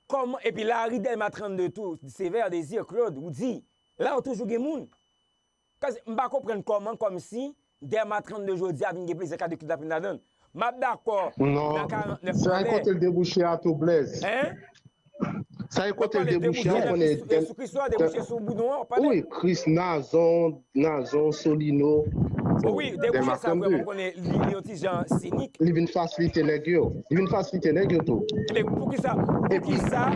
kòman, epi lari Dèlma trannde tou, Sévère, Désir, Claude, ou di, la yo toujou gen moun. Kòmsi, m pa konprann kòman, kòmsi, Dèlma trannde jodi a vin gen plizyè ka de kidnapin ladan l. M ap dakò nan karant nèf anlè. Sa e kote l debouche a tou, Blaise. Hein? Sa e kote l debouche a, ou konnen. Debouche sou Kristo a, debouche sou Boudon an, ou pale. Wi, Kris, Nazon, Nazon, Solino. Bon, wi, debouche sa, vrèman, ou konnen, li, li yon ti jan sinik. Li vin fasilite nèg yo. Li vin fasilite nèg yo tou. Men poukisa, poukisa,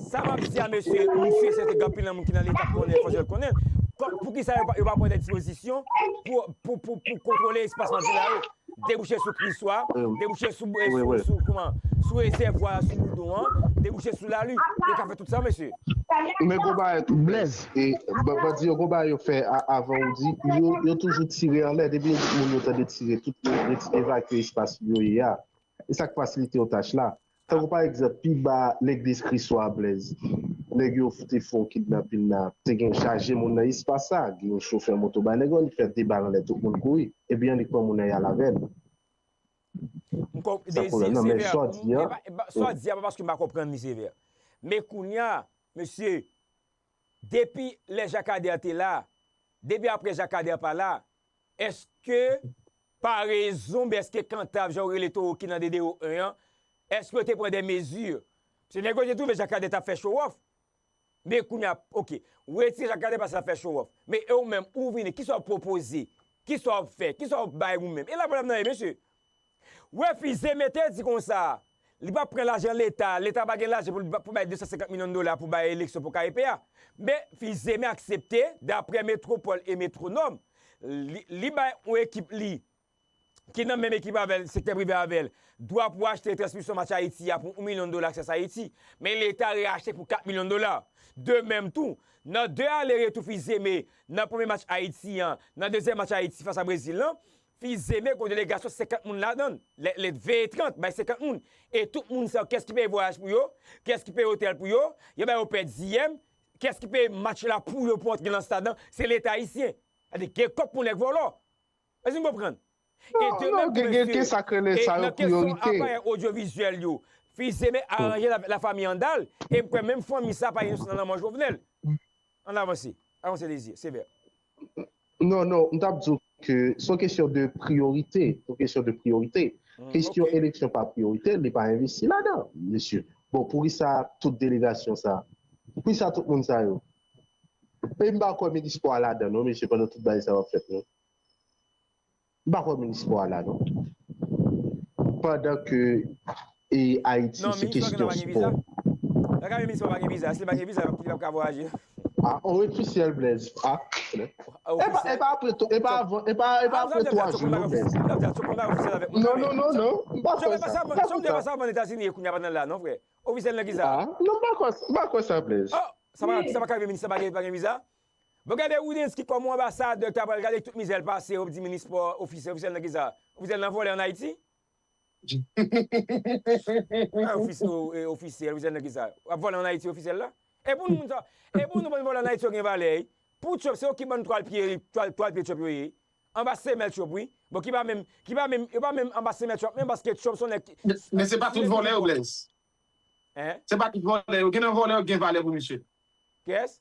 sa m ap di a, mesye, misye, se te gen anpil nan moun ki nan Leta konnen, fò yo konnen. Poukisa yo pa, yo pa pran de dispozisyon pou, pou, pou, pou kontwole espas Mandela yo? Debouche sou Kriswa, debouche sou, sou, sou, kòman, sou rezèvwa, sou Boudon an, debouche sou lari. Yo ka fè tout sa, mesye. Men gon bagay tou, Blaise. E, ba-, bandi yo, gon bagay yo fè a-, avan ou di, yo, yo toujou tire anlè. Depi yo di moun yo tande tire, tout moun evakye espas yo ye a. E sa k fasilite yo tach la. Tankou pa egzanp, pi ba legliz Kriswa a, Blaise, nèg yo te fè yon kidnapin la, te gen chaje moun nan espas sa, gen yon chofè moto bay nèg yo, annik fè de bal anlè, tout moun kouri. Epi annik pran moun nan y al avè l. M konp-, Désir, Sévère, sa w di a, pa paske m pa konprann li, Sévère. Men kounye a, mesye, depi lè Jakadè te la, depi apre Jakadè pa la, èske parezon, èske kantav, jan w rele towo ki nan D D O en an, èske yo te pran de mezi? Se nèg yo te twouve Jakadè t ap fè show off. Men kounye a, oke, ou retire Jakadè paske l ap fè show off. Men e ou menm, ou vini, kisa w pwopoze? Kisa w ap fè? Kisa w ap bay ou menm? E la pwoblèm nan ye, mesye. Wè, Fils-Aimé te di konsa, li p ap pran lajan Leta, Leta pa gen lajan pou, pou bay de san senkant milyon dola pou bay eleksyon pou K E P a. Men Fils-Aimé aksepte, daprè Metropole e Metronome, li, li bay yon ekip li, ki nan menm ekip avè l, sektè prive avè l, dwa pou achte transmisyon match Ayiti a pou yon milyon dola Access Haïti. Men Leta reachte pou kat milyon dola. De menm tou, nan de ale retou Fils-Aimé, nan premye match Ayiti an, nan dezyèm match Ayiti fas a Brezil lan, Fils-Aimé gon delegasyon senkant moun ladan l. Lè, lè V trant bay senkant moun. E tout moun sa yo, kiyès ki peye vwayaj pou yo? Kiyès ki peye otèl pou yo? Yo ba yo per diem. Kiyès ki peye match la pou yo pou antre nan stad lan? Se Leta ayisyen. Sa di gen kòb pou nèg vòlò. Èske n konprann? E de menm tou, mesye, e nan kesyon aparèy odyovizyèl yo, Fils-Aimé aranje la, lafanmi Andal, e m kwè menm fanmi sa pa gen nan manman Jovenel. Ann avanse. Avanse, Désir, Sévère. Non, non, m t ap di w ke se yon kesyon de priyorite. Se yon kesyon de priyorite. Kesyon eleksyon pa priyorite, li pa envesti ladan, mesye. Bon, poukisa tout delegasyon sa? Poukisa tout moun sa yo? E m pa kwè minis spò a ladan, non, mesye, pandan tout bagay sa yo ap fèt, non. M pa kwè minis spò a la, non. Pandan ke e Ayiti se kesyon spò. Nan ka minis pa gen viza, si li pa gen viza, li p ap ka vwayaje. A, on ofisyèl, Blaise. A. E pa, e pa apre, e pa avan, e pa, e pa apre twa jou, non, Blaise. Non, non, non, non. M pa kwè sa. M pa kwè sa. Ofisyèl nan ki sa? Non, m pa kwè, m pa kwè sa, Blaise. Sa pa ka rive minis, sa pa gen viza? Bon, gade Rudensky kòm yon anbasadè, ta pral gade tout mizè l pase, w ap di minis pa ofisyèl, ofisyèl nan kisa? Ofisyèl nan vòlè ann Ayiti? Ah, ofis-, o-, e, ofisyèl, ofisyèl nan kisa? W ap vòlè ann Ayiti ofisyèl la? E pou nou, moun sa, e pou nou bann vòlè ann Ayiti yo gen valè, wi. Pou Trump, se yo ki bann twal pye, twal, twal pye Trump yo ye. Anba semèl Trump, wi. Bon, ki pa menm, ki pa menm, yo pa menm anba semèl Trump, menm paske Trump se yon nèg ki. Men, men se pa tout vòlè yo, Blaise. Hein? Se pa tout vòlè yo. Gen nan vòlè yo ki gen valè pou misye. Kiyès?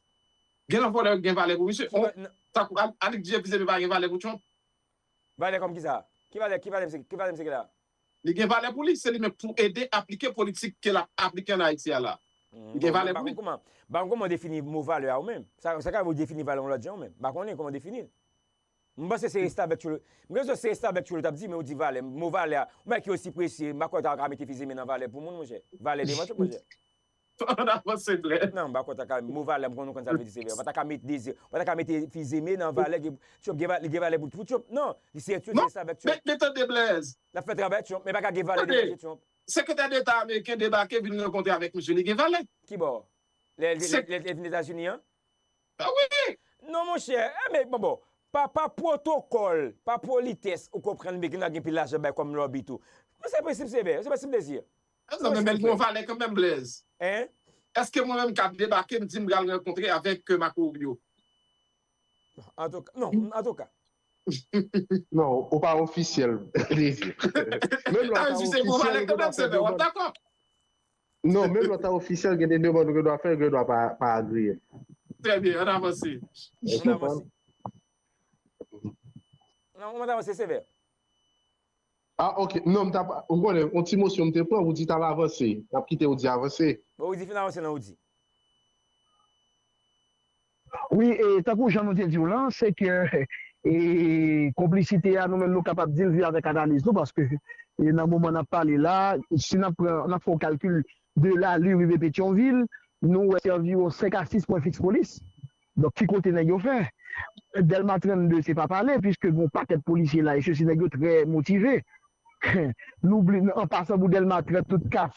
Gen nan vòlè yo ki gen valè pou misye. Ki va-, n- Tankou Al-, Alix G P C P pa gen valè pou Trump. Valè kòm kisa? Ki valè, ki valè misye, ki valè misye gen la? Li gen valè pou li, se li menm pou ede aplike politik ke l ap aplike ann Ayiti a la. Li gen valè pou li. M pa konn kòman, m pa konn kòman w defini mo valè a ou menm. Sa, sa ka ou defini valè yon lòt jan ou menm. M pa konnen kòman w defini l. M panse se restavèk Tcholo. M panse se restavèk Tcholo t ap di, men ou di valè. Mo valè a, ou wè ki osi presye, m pa kwè w ta ka mete fizeme nan valè pou moun, monchè. Valè devan tout, monchè. Ann avanse, Blaise. Non, m pa kwè w ta ka, mo valè, m konn, ou konn sa l vle di, sevè. Ou pa ta ka met de ze, ou pa ta ka mete fizeme nan valè, ki, Trump gen va-, li gen valè pou, pou Trump. Non, li se Trump, se restavèk Trump. Men, men tande, Blaise. L ap fè travay Trump, men pa ka gen valè devan je Trump. Sekretè Deta ameriken debake vin rankontre avèk misye, li gen valè. Ki bò? Lè, lè, lè, lè vin Etazini an? Ah wi! Non, monchè, eh, men, bon, bon, pa, pa pwotokòl, pa politès, ou konprann byen ke n ap gen pil lajan bay kòm lòbi tou. Men se prensip sevè, se prensip dezi. Ah, non, men, men l gen yon valè kanmenm, Blaise. Hein? Èske mwen menm k ap debake, m di m pral rankontre avèk, euh, Marco Rubio? Antouka, non, antouka. Non, ou pa ofisyèl, dezi. Menm lè w ta ofisyèl, ou gen dwa fè de bann. Non, menm lè w ta ofisyèl, gen de demann ou gen dwa fè, ou gen dwa pa, pa agriye. Trè byen, ann avanse. Ann avanse. Non, ann avanse, sevè. Ah, ok. Non, m t ap, ou konnen, yon ti mosyon m te pran, ou di t ap avanse. M ap kite ou di avanse. Bon, ou di fin avanse, non, ou di. Wi, e tankou jan nou te di w lan, se ke, e, konplisite a, nou menm nou kapab di l wi avèk analiz nou, paske, e, nan moman n ap pale la, si n ap pran, n ap fè yon kalkil de Lali rive Petyonvil, nou wè se anviwon senk a sis pwen fiks polis. Donk, ki kote nèg yo fè? Dèlma trannde, se pa pale, piske gen yon pakèt polisye la, e sesi nèg yo trè motive. Nou bli-, an pasan pou Dèlma trant, tout kaf,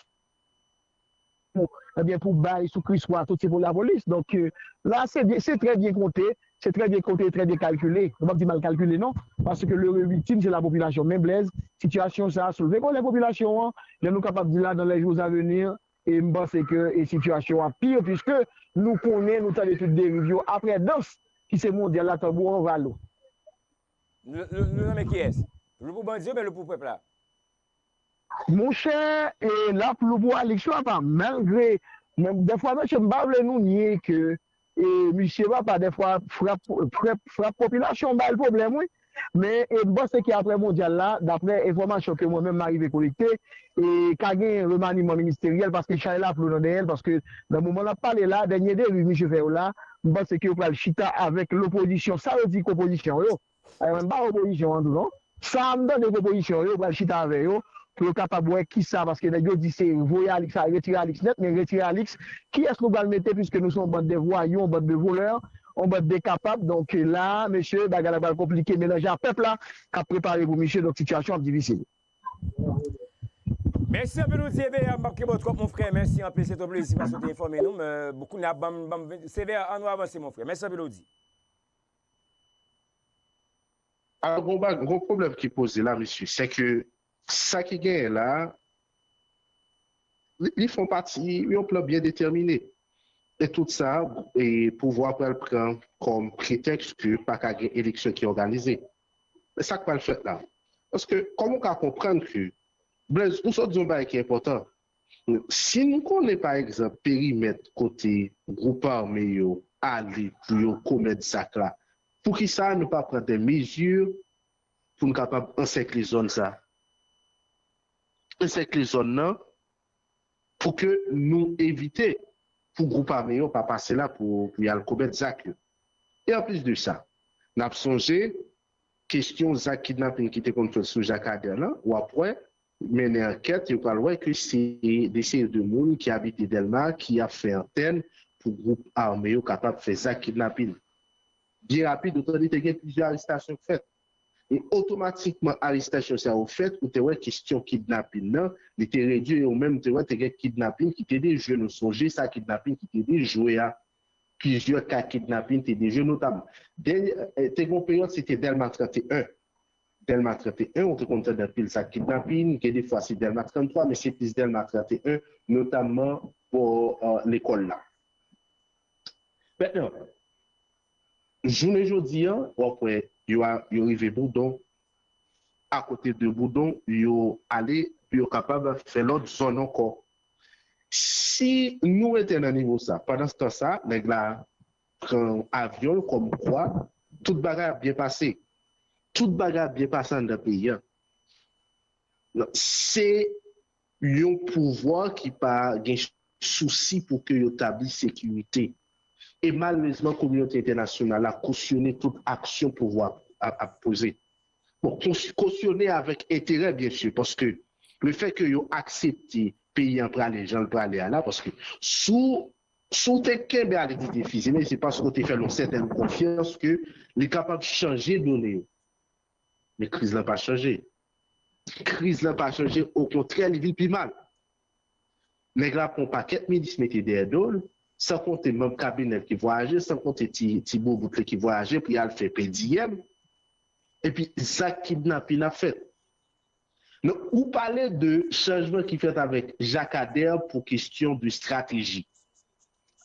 pou, ebyen, pou bay sou Kriswa, tout se pou lapolis. Donk, euh, la, se byen, se trè byen konte, se trè byen konte, trè byen kalkile. Nou p ap di mal kalkile, non, paske lere viktim, se lapopilasyon. Men Blaise, sitiyasyon sa a soulve kòlè popilasyon an, jan nou kapab di la, dans les jours à venir, e m panse ke, e sitiyasyon an ap pi, piske nou konnen, nou tande tout deriv yo, aprè dans, ki se mondyal la, tanbou an valo. Nou, nou, nou nonmen kiyès? Lou pou bandi oubyen lou pou pèp la? Monchè, e l ap lou pou Alix la, pa malgre, men dèfwa, mesye, m pa vle nou nye ke, e misye papa, dèfwa, frap, frap, frap popilasyon bay l pwoblèm, wi. Men, e m panse ke aprè mondyal la, daprè enfòmasyon ke mwen menm m arive kolekte, e ka gen remaniman ministeryèl, paske chay la ap lou nan dèyè l, paske nan moman n ap pale la, dènye deriv misye fè yo la, m panse ke yo pral chita avèk lopozisyon. Sa yo di k opozisyon yo, e, m pa opozisyon an tou, non. Sa m tande k opozisyon yo, yo pral chita avè yo, pou yo kapab wè kisa, paske nèg yo di se voye Alix, sa retire Alix nèt, men retire Alix, kiyès nou pral mete, piske nou se yon bann de vwayou, yon bann de volè, yon bann de kapab. Donk, la, mesye, bagay la pral konplike, melanje a pèp la, k ap prepare pou misye, donk sitiyasyon ap difisil. Mèsi anpil, ou di, ebyen, m p ap kenbe w twòp, mon frè. Mèsi anpil, se te yon plezi paske w te enfòme nou. Men, kounye a, ban m, ban m, sevè, ann nou avanse, mon frè. Mèsi anpil, ou di. Alò, gon ba-, gon pwoblèm ki poze la, mesye, se ke sa ki genyen la, li, li fè pati yon plan byen detèmine. E tout sa, e pouvwa pral pran kòm pretèks ke pa ka gen eleksyon ki òganize. Men sa k pral fèt la? Paske, kòman w ka konprann ke, Blaise, ou sot di yon bagay ki enpòtan. Si nou konnen, pa egzanp, perimèt kote gwoup ame yo ale pou yo komèt zak la, poukisa nou pa pran de mezi pou n kapab ansèkle zòn sa? Ansèkle zòn nan pou ke nou evite pou gwoup ame yo pa pase la pou, pou y al komèt zak yo. E anplis de sa, n ap sonje kesyon zak kidnapin ki te konn fèt sou Jakadè lan, w ap wè, mennen ankèt, yo pral wè ke se de seri de moun ki abite Dèlma ki ap fè antèn pou gwoup ame yo kapab fè zak kidnapin. Byen rapid, ou tande te gen plizyè arestasyon k fèt. E otomatikman, arestasyon sa yo fèt, ou te wè kesyon kidnapin nan, li te redui, e ou menm te wè te gen kidnapin ki te dejwe. Nou sonje sa kidnapin ki te dejwe a. plizyè ka kidnapin te deje, notamman. Dènye, eh, te gen yon peryòd, se te Dèlma trannteyen. Dèlma trannteyen, ou te konn tande anpil zak kidnapin, gen de fwa se Dèlma tranntwa, men se plis Dèlma trannteyen, notamman bò, eh, lekòl la. Mentnan, jounen jodi a, w ap wè, yo a, yo rive Boudon, akote de Boudon, yo ale, pou yo kapab fè lòt zòn ankò. Si nou rete nan nivo sa, pandan tan sa, nèg la pran avyon l kòmkwa tout bagay ap byen pase. Tout bagay ap byen pase anndan peyi a. Non, se yon pouvwa ki pa gen sousi pou ke yo tabli sekirite. E malerezman, kominote entènasyonal la kosyone tout aksyon pouvwa ap, ap poze. Bon, kos-, kosyone avèk enterè, byen si, paske le fè ke yo aksepte peyi an prale jan l prale a la, paske si w, si w te kenbe ale di defize, men se paske w te fè l yon sètèn konfyans ke li kapab chanje done yo. Men kriz lan pa chanje. Kriz lan pa chanje, okontrè, li vin pi mal. Nèg la pran yon pakèt minis mete dèyè do l, san konte manm kabinè l ki vwayaje, san konte ti, ti boubout li ki vwayaje pou y al fè P D M. Epi zak kidnapin ap fèt. Donk, ou pale de chanjman ki fèt avèk Jakadè pou kesyon de estrateji.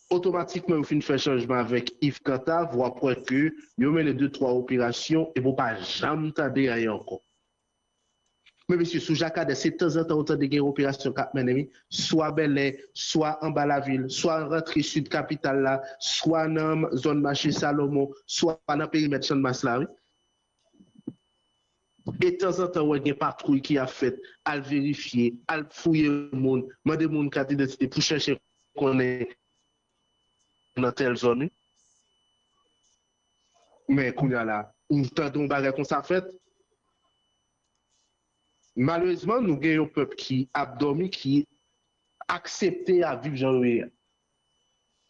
Otomatikman, yo fin fè chanjman avèk Yves Cantave, w ap wè ke yo mennen de, twa operasyon, epi w pa janm tande anyen ankò. Men mesye, sou Jakadè, se tanzantan ou tande gen operasyon k ap mennen, wi. Swa Bèlè, swa anba lavil, swa rantre sid kapital la, swa nan zòn mache Salomon, swa nan perimèt Channmas la, wi. E tanzantan, w wè gen patwouy ki ap fèt, al verifye, al fouye moun, mande moun kat idantite pou chèche konnen nan tèl zòn, wi. Men kounye a la, ou tande yon bagay konsa fèt? Malerezman, nou gen yon pèp ki ap dòmi, ki aksepte ap viv jan yo ye a.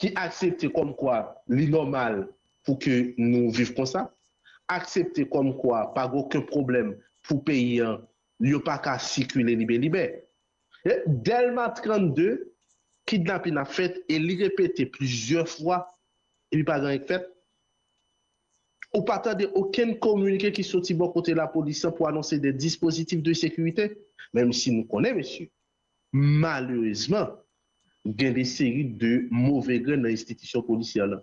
Ki aksepte kòmkwa li nòmal pou ke nou viv konsa, aksepte kòmkwa pa gen okenn pwoblèm pou peyi an, yo pa ka sikile libe libè. E Dèlma trannde, kidnapin ap fèt e li repete plizyè fwa, epi pa gen anyen k fèt. Ou pa tande okenn kominike ki soti bò kote lapolis lan pou anonse de dispozitif de sekirite, menm si nou konnen, mesye, malerezman, gen de seri de move grenn nan enstitisyon polisyè lan.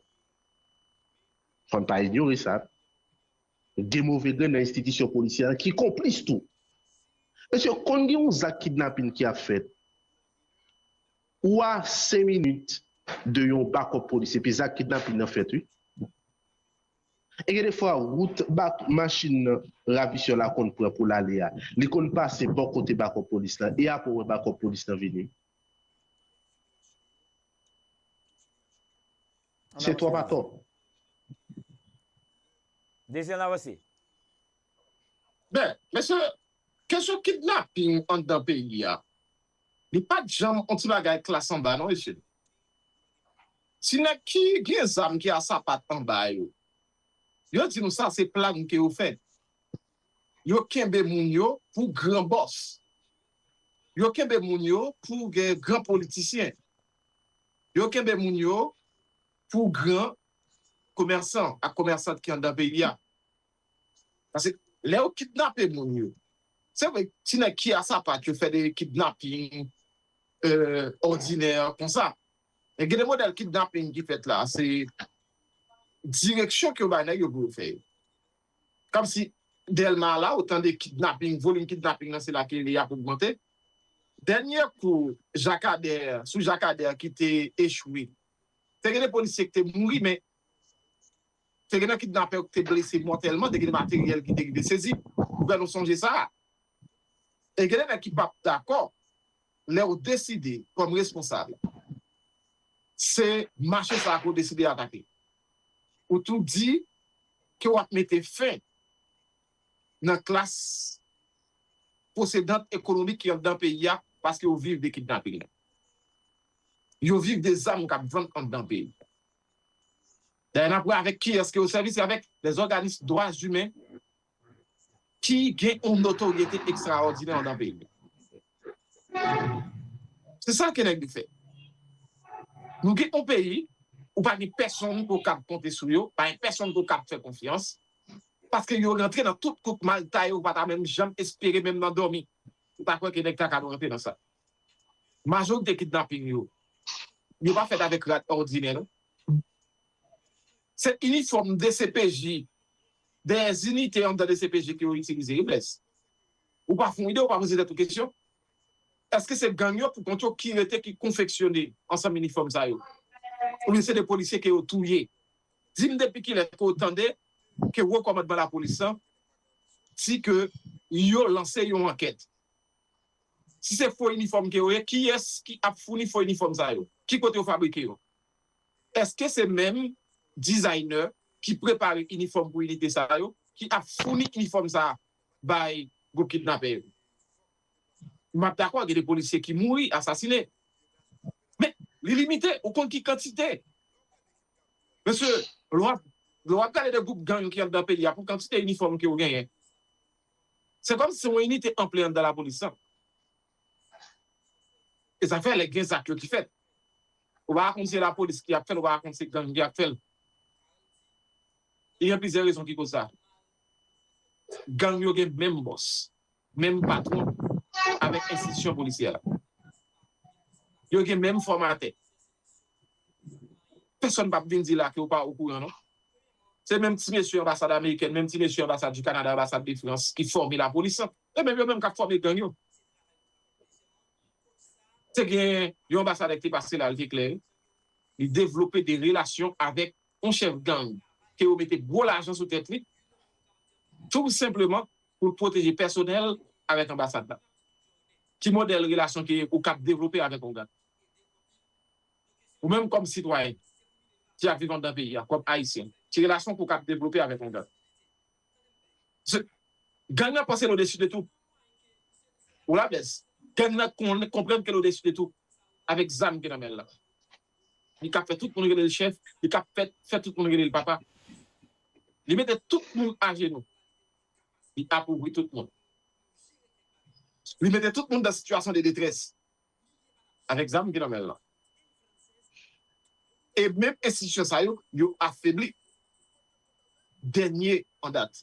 Fò n pa inyore sa. Gen move grenn nan enstitisyon polisyè lan ki konplis tou. Mesye, konn gen yon zak kidnapin ki ap fèt. Ou a senk minit de yon bakòp polis, epi zak kidnapin nan fèt, wi. E gen de fwa, wout bak machin nan ravisè la konn pran pou l ale a, li konn pase bò kote bakòp polis lan, e apre w wè bakòp polis lan vini. Se twòp atò. Dezyèm la, vwasi. Ben, mesye, kesyon kidnaping anndan peyi a, li pa t janm yon ti bagay klas anba, non, mesye. Ti nèg ki gen zam ki a sapat anba yo, yo di nou sa se plan ke yo fè. Yo kenbe moun yo pou gran bòs. Yo kenbe moun yo pou gen gran politisyen. Yo kenbe moun yo pou gran komèsan ak komèsant ki anndan peyi a. Paske lè yo kidnape moun yo, se vre, ti nèg ki a sapat yo fè de kidnaping, euh, òdinè konsa. Men gen de modèl kidnaping ki fèt la, se direksyon ke yo bay nèg yo pou yo fè yo. Kòmsi Dèlma la, ou tande kidnaping, volim kidnaping lan, se la ke li ap ogmante. Dènye kou Jakadè, sou Jakadè ki te echwe, te gen de polisye ki te mouri, men te gen de kidnapè ki te blese mòtèlman, te gen de materyèl ki te rive sezi. Gouvènman sonje sa. E gen de nèg ki p ap dakò lè w deside kòm responsab, se mache sa a ke w deside atake. Ou tou di ke w ap mete fen nan klas posedant ekonomik ki anndan peyi a, paske yo viv de kidnaping. Yo viv de zam k ap vann anndan peyi. Dayè, n ap wè avèk kiyès ke yo sèvi, se avèk lèzòganis dwa imen ki gen yon notoryete ekstraòdinè anndan peyi. Se sa ke nèg yo fè. Nou gen yon peyi Ou pa gen pèsonn ke w kab konte sou yo, pa gen pèsonn ke w kab fè konfyans, paske yo rantre nan tout kout malta yo, ou pa ta menm janm espere, menm nan dòmi, ou ta kwè ke nèg ta kab rantre nan sa. Majorite kidnaping yo, yo pa fèt avèk rad òdinè, non. Se inifòm D C P J, dèyè inite anndan D C P J ke yo itilize, yo blès. Ou pa fè yon ide, ou pa poze tèt ou kesyon. Èske se gang yo pou kont yo ki rete, ki konfeksyone ansanm inifòm sa yo? Oubyen se de polisye ke yo touye? Di m depi kilè ke w tande ke wo kòmandman lapolis lan di ke yo lanse yon ankèt? Si se fo inifòm ke yo ye, kiyès ki ap founi fo inifòm sa yo? Ki kote yo fabrike yo? Èske se menm designer ki prepare inifòm pou inite sa yo, ki ap founi inifòm sa bay gwoup kidnapè yo? M ap dakò, gen de polisye ki mouri, asasine. Men, li limite, ou konn ki kantite. Mesye, lè w ap, lè w ap gade de gwoup gang ki anndan peyi a, pou kantite inifòm ke yo genyen, se kòmsi se yon inite anple anndan lapolis lan. E sa fè lè gen zak yo ki fèt, ou pa konn se lapolis ki ap fè l, ou pa konn se gang ki ap fè l. Li gen plizyè rezon ki koz sa. Gang yo gen menm bòs, menm patwon avèk enstitisyon polisyè la. Yo gen menm fòmatè. Pèsonn p ap vin di la ke w pa okouran, non. Se menm ti mesye anbasad amerikèn, menm ti mesye anbasad di Kanada, anbasad de Frans ki fòme lapolis lan. E menm yo menm k ap fòme gang yo. Te gen yon anbasadè ki te pase la, li te klè. Li devlope de relasyon avèk yon chèf gang ke yo mete gwo lajan sou tèt li, tou senpleman pou l pwoteje pèsonèl avèk anbasad la. Ki modèl relasyon ke ou kab devlope avèk yon gang? Ou menm kòm sitwayen ki ap viv anndan peyi a, kòm Ayisyen, ki relasyon ke ou kab devlope avèk yon gang? Se, gang nan panse l odesi de tou. Ou la bèz. Gang nan kon-, konprann ke l odesi de tou. Avèk zam ki nan men l la. Li ka fè tout moun rele l chèf, li ka fè, fè tout moun rele l papa. Li mete tout moun ajenou. Li apovri tout moun. Li mete tout moun nan sitiyasyon de detrès. Avèk zam ki nan men l lan. E menm enstitisyon sa yo, yo afebli. Dènye an dat.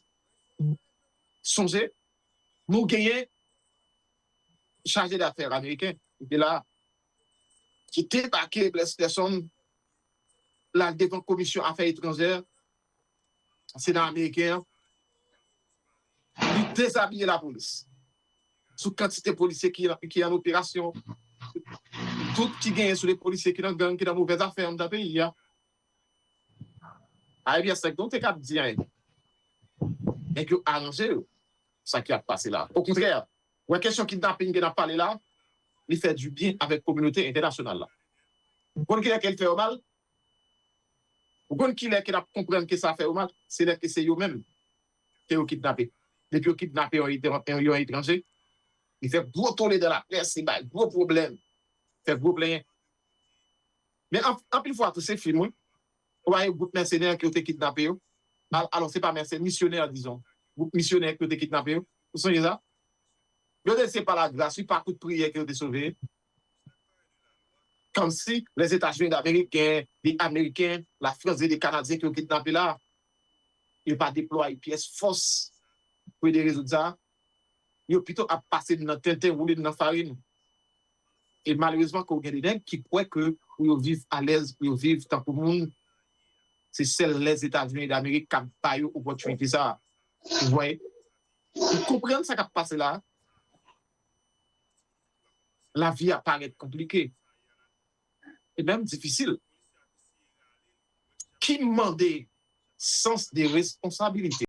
Sonje, nou genyen chaje dafè ameriken, ki te la, ki debake Blaise Peterson, l al devan Komisyon Afè Etranjè, Sena ameriken an, li dezabiye lapolis sou kantite polisye ki, ki an operasyon, tout ki genyen sou de polisye ki nan gang, ki nan movèz afè anndan peyi a. A, ebyen, sèk donk te ka di anyen. Nèg yo aranje yo, sa ki ap pase la. Okontrè, wè kesyon kidnaping ke n ap pale la, li fè dibyen avèk kominote entènasyonal la. Ou konn kilè ke l fè yo mal? Ou konn kilè ke n ap konprann ke sa fè yo mal? Se lè ke se yo menm ke yo kidnape. Depi yo kidnape yon etran-, yon etranje, li fè gwo tole dan laprès, li bay gwo pwoblèm, fè gwo plenyen. Men an-, anpil fwa tou se fim, wi. Ou pa gen gwoup mèsenè ke yo te kidnape yo. Al-, alò, se pa mèsenè, misyonè, dizon. Gwoup misyonè ke yo te kidnape yo. Ou sonje sa? Yo te di se pa lagras, wi, pa kout priyè ke yo te sove. Kòmsi Lèzetazini Damerik gen de Ameriken, Lafrans gen de Kanadyen ke yo kidnape la. Yo pa deplwaye pyès fòs pou ede rezoud sa. Yo pito ap pase n nan tenten, woule n nan farin. E malerezman, ke w gen de nèg ki kwè ke pou yo viv alèz, pou yo viv tankou moun, se sèl Lèzetazini Damerik k ap ba yo opòtinite sa a. Ou vwè? Ou konprann sa k ap pase la a? Lavi a parèt konplike. E menm difisil. Ki mande sans de responsabilite.